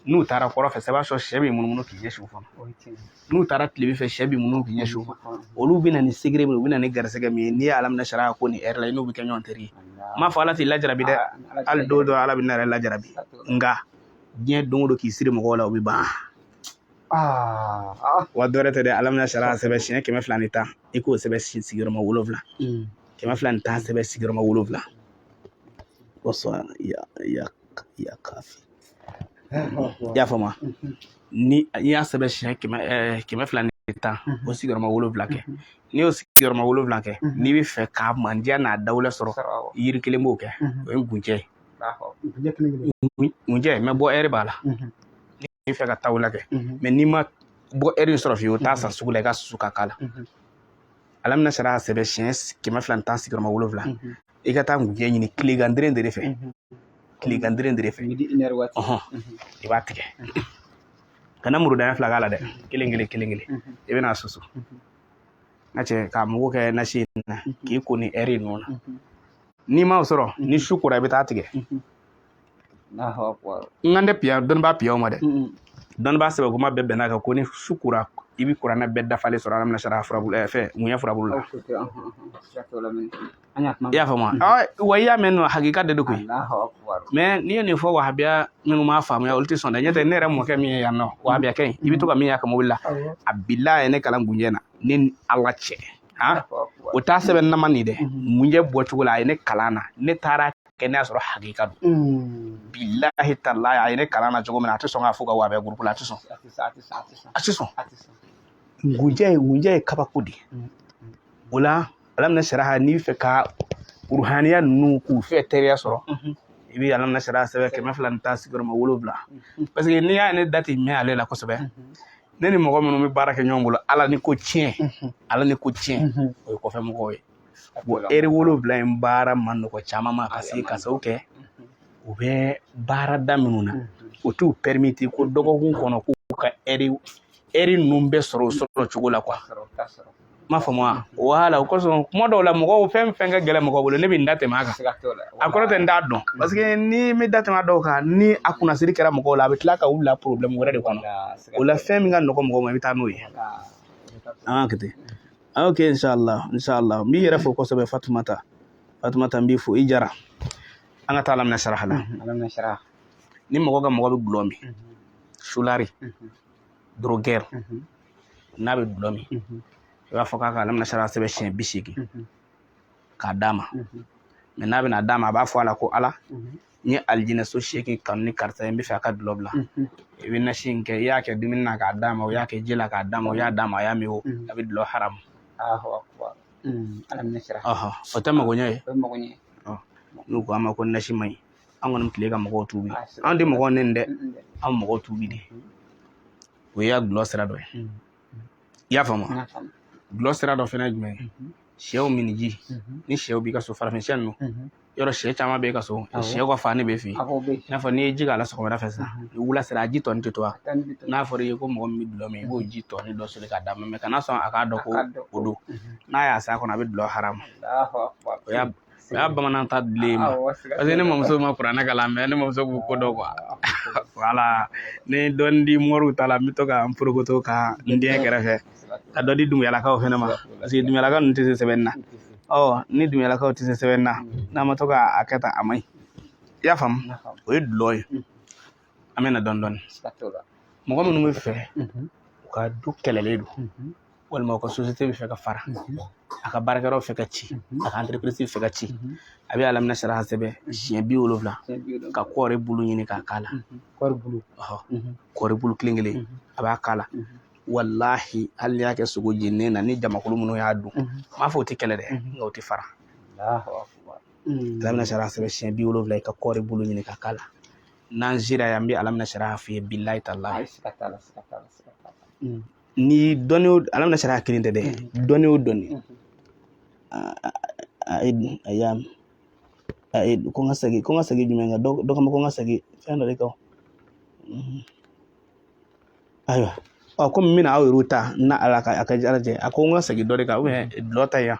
n'u taara kɔrɔ fɛ, i b'a sɔrɔ sɛ bɛ munumunu k'i ɲɛsin u kɔnɔ. N'u taara tilebin fɛ, sɛ bɛ munumunu k'i ɲɛsin u ma. Olu bɛ na ni secret min ye, u bɛ na ni garisɛgɛ min ye, n'i ye Alamina saraha ko nin ɛri la, i n'u bɛ kɛ ɲɔgɔn teri ye. N m'a fɔ Ala t'i lajarabi dɛ, hali don dɔ Ala bɛ ne yɛrɛ lajarabi. Nka diɲɛ don o don k'i siri mɔgɔw la, o bɛ ban. Wa dɔ wɛrɛ tɛ dɛ, Alamina saraha sɛbɛn siɲɛ 210, i k'o sɛbɛn sigiyɔrɔma 7, 210 sɛbɛn sigiyɔrɔma 7. Kosɔn ya ya ya kafi. I y'a faamu? Ni i y'a sɛbɛn siɲɛ 210, o sigiyɔrɔma 7 kɛ, n'i y'o sigiyɔrɔma 7 kɛ, n'i bɛ fɛ k'a mandiya n'a dawula sɔrɔ, yiri kelen b'o kɛ, o ye ngunjɛ ye. Ngunjɛ, mais bɔ ɛri b'a la n'i fɛ ka tawula kɛ. Mais n'i ma bɔ ɛri in sɔrɔ fiyewu, taa san sugu la, i ka susu ka k'a la. Alamina sara sɛbɛn siɲɛ 210 sigiyɔrɔma 7, i ka taa ngunjɛ ɲini tilegan dere dere fɛ, tilegan dere dere fɛ. Ɔhɔn, i b'a tigɛ, kana murudanya fila k'a la dɛ, kelen kelen kelen kelen. I bɛna susu, n ka cɛ, k'a mugu kɛ nasi in na, k'i ko ni ɛri ninnu na. N'i m'o sɔrɔ, ni su kora, i bɛ taa tigɛ. N kan tɛ piya dɔnnibaa piyaw ma dɛ, dɔnnibaa sɛbɛ kuma bɛɛ bɛn'a kan ko ni su kora, i bɛ kuranɛ bɛɛ dafalen sɔrɔ Alamina sara furabulu, fɛn ŋuɲɛ furabulu la. I y'a faamu wa? I y'a mɛn nɔ, hakika de don koyi. Mais n'i ye nin fɔ, wahabiya minnu m'a faamuya, olu tɛ sɔn dɛ. Ɲɛ tɛ ne yɛrɛ mɔkɛ min ye yan nɔ, wahabiyakɛ in, i bɛ to ka min y'a ka mobili la, a bila ye ne kalan gunjɛ na. Ne ni Ala cɛ, han, o t'a sɛbɛn nama nin dɛ, ŋunjɛ bɔcogo la, a ye ne kalan na. Ne taara kɛ, ne y'a sɔrɔ hakika don. Bilahi talahi, a ye ne kalan na cogo min na, a tɛ sɔn k'a fɔ ka wahabiya groupe la, a tɛ sɔn, a tɛ sɔn. Ngunjɛ ye kabako de ye. O la, Alamina saraha, n'i bɛ fɛ ka ruhaniya ninnu k'u fɛ teriya sɔrɔ, i bɛ Alamina saraha sɛbɛn 210 sigiyɔrɔma 7. Parce que n'i y'a ye ne da tɛ mɛn ale la kosɛbɛ, ne ni mɔgɔ minnu bɛ baara kɛ ɲɔgɔn bolo, Ala ni ko tiɲɛ, Ala ni ko tiɲɛ, o ye kɔfɛ mɔgɔw ye. Bon, ɛri 7 in baara man nɔgɔ caman ma, parce que ka sababu kɛ u bɛ baarada minnu na, o t'u permettre ko dɔgɔkun kɔnɔ k'u ka ɛri ninnu bɛɛ sɔrɔ o sɔrɔ cogo la quoi. M'a faamu wa? Wala o kosɔn kuma dɔw la mɔgɔw fɛn fɛn ka gɛlɛn mɔgɔ bolo, ne bɛ n da tɛmɛ a kan. A kɔrɔ tɛ n t'a dɔn, parce que ni n bɛ da tɛmɛ a dɔw kan, ni a kunnasiri kɛra mɔgɔw la, a bɛ tila ka u bila problème wɛrɛ de kɔnɔ. O la fɛn min ka nɔgɔ mɔgɔw ma, i bɛ taa n'o ye. An ka kɛ ten. Ok, inshallah, inshallah. N b'i yɛrɛ fo kosɛbɛ, Fatumata. Fatumata, n b'i fo, i jara. An ka taa Alam Nashrah la. Alam Nashrah. Ni mɔgɔ ka mɔgɔ bɛ gulɔ min, sulari drogueur, n'a bɛ gulɔ min, i b'a fɔ k'a ka Alam Nashrah sɛbɛn siɲɛ 80 k'a d'a ma. Mais n'a bɛna d'a ma, a b'a fɔ a la ko Ala, n ye alijinɛ so 8 kanu ni karisa ye, n bɛ fɛ a ka dulɔ bila. I bɛ nasi in kɛ, i y'a kɛ dumuni na k'a d'a ma, o y'a kɛ ji la k'a d'a ma, o y'a d'a ma, a y'a min o, a bɛ dulɔ haramu. O tɛ mago ɲɛ ye. N'u ko an ma ko nasi man ɲi, an kɔni tile ka mɔgɔw tuubi. An tɛ mɔgɔw nɛni dɛ, an mɔgɔw tuubi de. O y'a dulɔ sira dɔ ye. I y'a faamu? Dulɔ sira dɔ fana ye jumɛn ye? Sɛw miniji. Ni sɛw b'i ka so, farafin sɛ ninnu, yɔrɔ sɛ caman b'e ka so, sɛw ka fani b'e fɛ yen. I n'a fɔ n'i ye ji k'a la sɔgɔmada fɛ sisan, ni wula sera, a ji tɔnin tɛ to wa? N'a fɔra i ye ko mɔgɔ min bɛ dulɔ min, i b'o ji tɔnin dɔ soli k'a d'a ma. Mais kana sɔn a k'a dɔn ko o don. N'a y'a s'a kɔnɔ, a bɛ dulɔ haramu. O y'a bamanan ta dilen ma, parce que ne mamuso ma kuranɛ kalan, mais ne mamuso b'u ko dɔn quoi. Voilà, ni dɔɔni di moriw ta la, n bɛ to ka n porokoto ka n den kɛrɛfɛ ka dɔ di dumuyalakaw fɛnɛ ma, parce que dumuyalakaw ninnu tɛ se sɛbɛnni na. Ɔ ni dumuyalakaw tɛ se sɛbɛnni na, n'an ma to ka a kɛ tan, a man ɲi. I y'a faamu? O ye dulɔ ye. An bɛ na dɔɔni dɔɔni. Mɔgɔ minnu bɛ fɛ u ka du kɛlɛlen don, walima u ka société bɛ fɛ ka fara, a ka baarakɛyɔrɔ bɛ fɛ ka ci, a ka entreprise bɛ fɛ ka ci, a bɛ Alam Nashrah sɛbɛn siɲɛ 70 ka kɔɔri bulu ɲini k'a k'a la. Kɔɔri bulu kelen kelen, a b'a k'a la. Walahi, hali n'i y'a kɛ sogo jeninen na, ni jamakulu minnu y'a dun, n m'a fɔ o tɛ kɛlɛ dɛ, nka o tɛ fara. Alam Nashrah sɛbɛn siɲɛ 70, i ka kɔɔri bulu ɲini k'a k'a la. N'an sera yan, n bɛ Alam Nashrah f'i ye, bilayi talahi. Ni dɔnni o Alam Nashrah kelen tɛ dɛ, dɔnni o dɔnni. A y'a ko n ka segin, ko n ka segin jumɛn kan? Dɔ ko n ka segin fɛn dɔ de kan. Ayiwa, ɔ komi n bɛna aw yɛrɛw ta na ala ka a ka ala jɛ, a ko n ka segin dɔ de kan, dulɔ ta yan,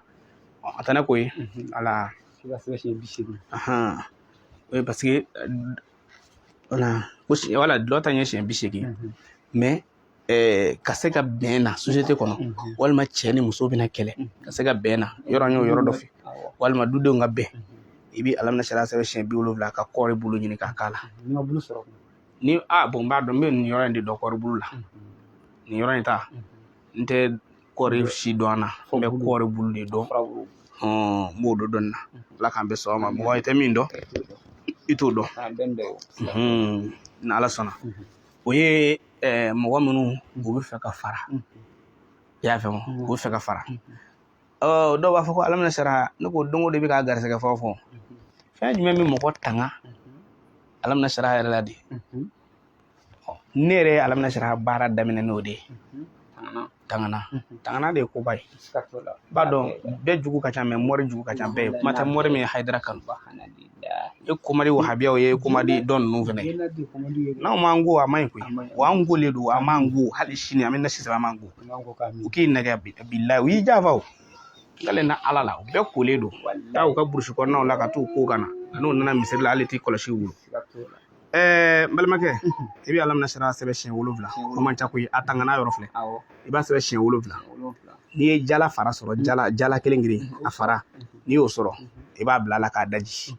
a tɛ ne ko ye ala. O ye parce que voilà, ko wala dulɔ ta ye siɲɛ 80, mais ka se ka bɛn na société kɔnɔ, walima cɛ ni muso bɛna kɛlɛ, ka se ka bɛn na yɔrɔ, n y'o yɔrɔ dɔ fɛ, walima dudenw ka bɛn, i bɛ Alam Nashrah sɛbɛn siɲɛ 70 ka kɔɔri bulu ɲini k'a k'a la. Ni a bon, n b'a dɔn, n bɛ nin yɔrɔ in de dɔn kɔɔri bulu la. Nin yɔrɔ in ta, n tɛ kɔɔri si dɔn a na, n bɛ kɔɔri bulu de dɔn. N b'o dɔn dɔɔni na. Ala k'an bɛɛ sɔn ma. Mɔgɔ i tɛ min dɔn, i t'o dɔn. Ni Ala sɔnna, o ye mɔgɔ minnu u bɛ fɛ ka fara, i y'a faamu, u bɛ fɛ ka fara. Dɔw b'a fɔ ko Alam Nashrah, ne ko don o don i bɛ k'a garisɛgɛ fɔ fɔ. Fɛn jumɛn bɛ mɔgɔ tanga Alam Nashrah yɛrɛ la de? Ne yɛrɛ ye Alam Nashrah baara daminɛ n'o de ye. Tangana, tangana de ye koba ye. B'a dɔn bɛɛ jugu ka ca, mais mɔri jugu ka ca bɛɛ ye. Kuma tɛ mɔri min ye Hayidara kanu. E komadi wahabiyaw ye, komadi dɔn ninnu fɛnɛ ye. N'anw m'an ko a man ɲi koyi. Wa an kolen don, a m'an ko hali sini an bɛ nasi sɛbɛn, an m'an ko. U k'i nɛgɛ bilayi, u y'i janfa o. N na Ala la, u bɛɛ kolen don. Taa u ka burusi kɔnɔnaw la ka t'u ko ka na. N'u nana misiri la, hali t'i kɔlɔsi u bolo. N balimakɛ, i bɛ Alam Nashrah sɛbɛn siɲɛ 7. O man ca koyi, a tangana yɔrɔ filɛ. I b'a sɛbɛn siɲɛ 7. N'i ye jala fara sɔrɔ, jala kelen kelen a fara, n'i y'o sɔrɔ, i b'a bila a la k'a daji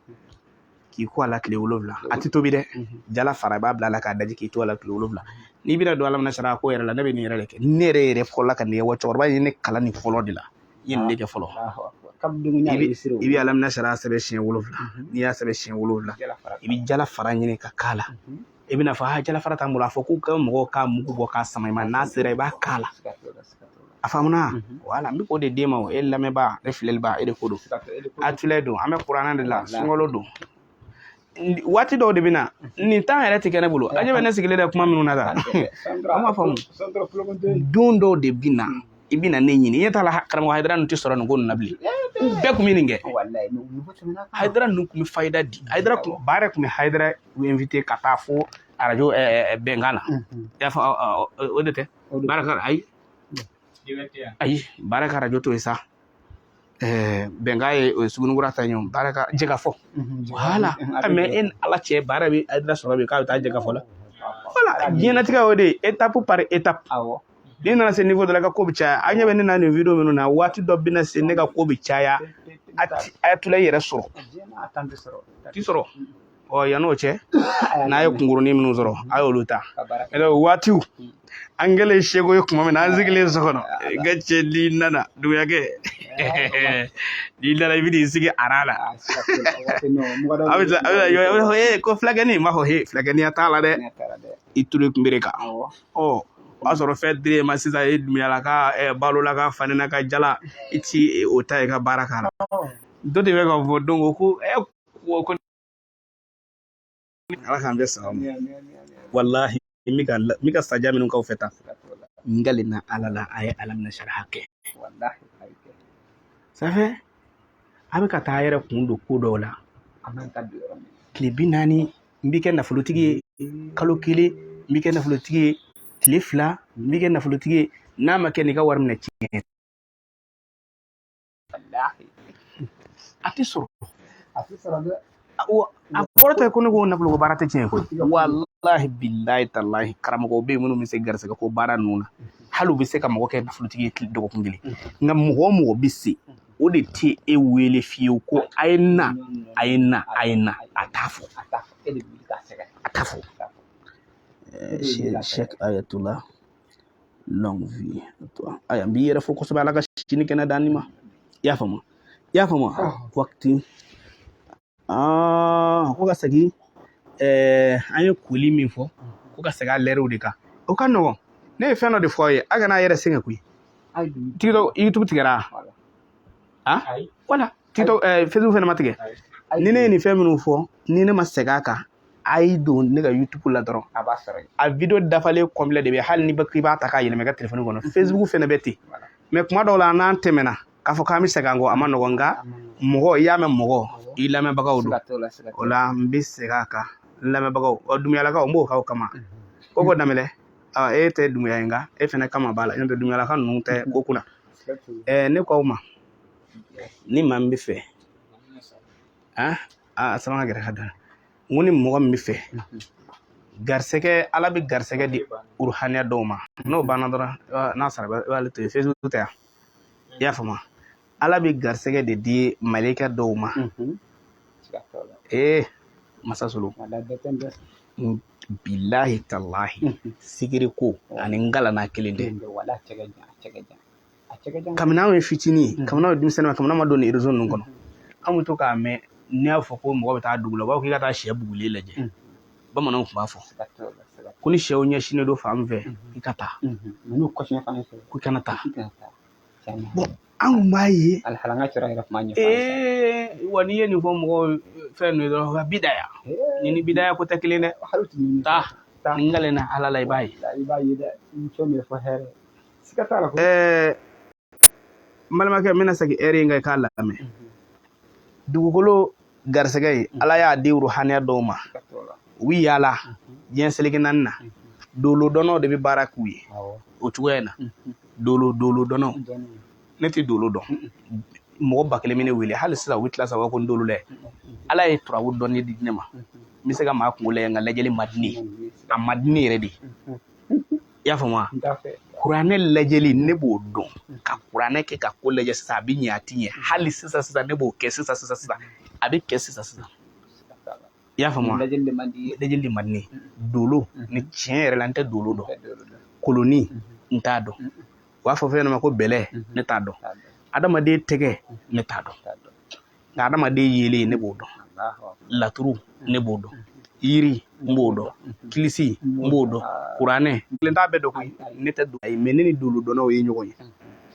k'i ko a la tile 7. A tɛ tobi dɛ. Jala fara, i b'a bila a la k'a daji k'i to a la tile 7. N'i bɛna don Alam Nashrah ko yɛrɛ la, ne bɛ nin yɛrɛ de kɛ. Ne yɛrɛ yɛrɛ fɔlɔ ka nin kɛ, wa cɛkɔrɔba ye ne kalan nin fɔlɔ de la. I ye nin de kɛ fɔlɔ. I bɛ Alam Nashrah sɛbɛn siɲɛ 7. N'i y'a sɛbɛn siɲɛ 7, i bɛ jala fara ɲini ka k'a la. I bɛna fɔ a jala fara t'an bolo, a fɔ ko ka mɔgɔw k'a mugu bɔ k'a sama i ma, n'a sera i b'a k'a la. A faamuna? Wala, n bɛ k'o de d'e ma. O e lamɛnbaa, e filɛlibaa, e de ko don. A filɛ don, an bɛ kuranɛ de la, sunkalo don. Waati dɔw de bɛ na, nin temps yɛrɛ tɛ kɛ ne bolo. A ɲɛ bɛ ne sigilen dɛ kuma minnu na tan. An b'a faamu. Don dɔw de bɛ na, i bɛ na ne ɲini. I ɲɛ t'a la, karamɔgɔ Hayidara ninnu tɛ sɔrɔ nin ko ninnu na bilen. U bɛɛ tun bɛ nin kɛ. Hayidara ninnu tun bɛ fayida di. Hayidara tun ba yɛrɛ tun bɛ Hayidara invité ka taa fo Arajo bɛnkan na, i y'a fɔ, o de tɛ baara ka, ayi ayi, baara ka arajo to yen sa. Bɛnkan ye, o ye Sugunikura ta ye, o baara ka jɛ ka fɔ. Voilà, mais e ni Ala cɛ, baara bɛ Ayidara sɔrɔ bi k'a bɛ taa jɛ ka fɔ la. Voilà, diɲɛlatigɛ o de ye étape par étape. N'i nana se niveau dɔ la, i ka ko bɛ caya. An ɲɛ bɛ ne na nin video minnu na, waati dɔ bɛna se, ne ka ko bɛ caya, a tula i yɛrɛ sɔrɔ ti sɔrɔ. Ɔ, yann'o cɛ, n'a ye kunkurunin minnu sɔrɔ, a y'olu ta. Waatiw an kɛlen seko ye tuma min na, an sigilen so kɔnɔ, n ka cɛ, n'i nana duguyakɛ, n'i nana, i bɛ n'i sigi ara la, a bɛ a bɛ fɔ ee ko fulakɛni, n b'a fɔ he, fulakɛniya t'a la dɛ, i tulu kunbere kan. Ɔ, o y'a sɔrɔ fɛn dir'e ma sisan, e Dumuyala ka balola ka fanina ka jala, i ti o ta i ka baara k'a la. Dɔ de bɛ ka fɔ don ko ko Ala k'an bɛɛ sababu. Walahi, n bɛ ka saja minnu k'aw fɛ tan, n kalenna Ala la, a ye ala minɛ sariya kɛ. Ça fait a bɛ ka taa a yɛrɛ kun don ko dɔw la. Tile 40, n b'i kɛ nafolotigi ye. Kalo 1, n b'i kɛ nafolotigi ye. Tile 2, n b'i kɛ nafolotigi ye. N'a ma kɛ, n'i ka wari minɛ, tiɲɛ a tɛ sɔrɔ. A kɔrɔ tɛ ko ne ko nafolo ko baara tɛ tiɲɛ koyi. Walahi, bilahi, talahi, karamɔgɔw bɛ yen minnu bɛ se garisɛgɛ ko baara ninnu na, hali u bɛ se ka mɔgɔ kɛ nafolotigi ye dɔgɔkun kelen. Nka mɔgɔ o mɔgɔ bɛ se o de tɛ e wele fiyewu ko a ye na, a ye na, a ye na. A t'a fɔ, a t'a fɔ. Cheikh Ayatollah, longue vie à toi. Aya, n b'i yɛrɛ fo kosɛbɛ, Ala ka sini kɛnɛ d'an ma. I y'a faamu, i y'a faamu. Wakati ko ka segin, an ye koli min fɔ, ko ka segin a lɛriw de kan, o ka nɔgɔn. Ne ye fɛn dɔ de fɔ aw ye, a kana a yɛrɛ sɛgɛn koyi. TikTok, YouTube tigɛra, ah wala TikTok, Facebook fɛnɛ ma tigɛ. Ni ne ye nin fɛn minnu fɔ, ni ne ma segin a kan, a y'i don ne ka YouTube la dɔrɔn, a b'a sɔrɔ yen. A video dafalen complet de bɛ, hali ni k'i b'a ta k'a yɛlɛma i ka telefɔni kɔnɔ. Facebook fɛnɛ bɛ ten. Mais kuma dɔw la, n'an tɛmɛna k'a fɔ k'an bɛ segin an kɔ, a ma nɔgɔn. Nka mɔgɔ, i y'a mɛn, mɔgɔ i lamɛnbagaw don. Siga t'o la, siga O la, n bɛ segin a kan. N lamɛnbagaw, ɔ, Dumuyalakaw, n b'o k'aw kama. Ko Danbɛlɛ, e tɛ Dumuya ye, nka e fɛnɛ kama b'a la, n'o tɛ Dumuyalaka ninnu tɛ ko kunna. Ne ko aw ma, ni maa min bɛ fɛ, ah, sama ka gɛrɛ ka da, n ko ni mɔgɔ min bɛ fɛ garisɛgɛ, Ala bɛ garisɛgɛ di uruhaniya dɔw ma. N'o banna dɔrɔn, n'a sara, i b'ale to yen. Facebook tɛ yan, i y'a faamu. Ala bɛ garisɛgɛ de di malayika dɔw ma. Siga t'o la. Ee, masa solo. Wala bɛɛ tɛ n bɛɛ. Bilahi talahi, sigiri ko ani n kalanna kelen tɛ. Wala a cɛ ka jan, a cɛ ka jan, a cɛ ka jan. Kabini anw ye fitinin ye, kabini anw ye denmisɛnnin ye, kabini anw ma don nin réseau ninnu kɔnɔ, an bɛ to k'a mɛn, n'i y'a fɔ ko mɔgɔ bɛ taa dugu la, u b'a fɔ k'i ka taa sɛ bugulen lajɛ. Bamananw tun b'a fɔ Siga t'o la, siga. ko ni sɛw ɲɛsinnen don fan min fɛ, i ka taa. N'u kɔsiɲɛ fana fɛ, ko i kana taa. I kana taa. Tiɲɛna. Bon, an kun b'a ye. Alihamudulilayi, an ka cɛkɔrɔba yɛrɛ tun b'a ɲɛfɔ an ye sa. Ee wa, n'i ye nin fɔ mɔgɔw fɛn ninnu ye dɔrɔn, ka bidaya ni bidaya ko tɛ kelen dɛ. Hali tun ɲini. Taa ni n kalenna Ala la, i b'a ye. I b'a ye dɛ, i fɛn min fɔ hɛrɛ. Siga t'a la koyi. N balimakɛ, n bɛna segin ɛri in kan i k'a lamɛn. Dugukolo garisɛgɛ ye, Ala y'a di ruhaniya dɔw ma. Siga t'o la. U bɛ yaala diɲɛ seleke naani na, dolo dɔnnaw de bɛ baara k'u ye. O cogoya in na, dolo dɔnnaw. Dɔnni. Ne tɛ dolo dɔn. Mɔgɔ 1000 bɛ ne wele hali sisan, u bɛ tila sa ko n dolo lɛ. Ala ye turabu dɔnni di ne ma, n bɛ se ka maa kungo lajɛ, nka lajɛli man di ne ye, a man di ne yɛrɛ de ye. I y'a faamu wa? N t'a fɛ. Kuranɛ lajɛli, ne b'o dɔn, ka kuranɛ kɛ ka ko lajɛ sisan, a bɛ ɲɛ, a ti ɲɛ. Hali sisan sisan, ne b'o kɛ sisan sisan sisan, a bɛ kɛ sisan sisan. Siga t'a la. I y'a faamu wa? Lajɛli de man di i ye. Lajɛli de man di ne ye. Dolo ni tiɲɛ yɛrɛ la, n tɛ dolo dɔn. N tɛ dolo dɔn. Koloni, n t'a dɔn. U b'a fɔ fɛn dɔ ma ko bɛlɛ, ne t'a dɔn. T'a dɔn. Adamaden tɛgɛ, ne t'a dɔn. T'a dɔn. Nka adamaden yelen, ne b'o dɔn. Allahu akbar. Laturu, ne b'o dɔn. Yiri, n b'o dɔn. Kilisi, n b'o dɔn. Kuranɛ, n t'a bɛɛ dɔn koyi, ne tɛ don. Ayi, mais ne ni dolo dɔnnaw ye ɲɔgɔn ye.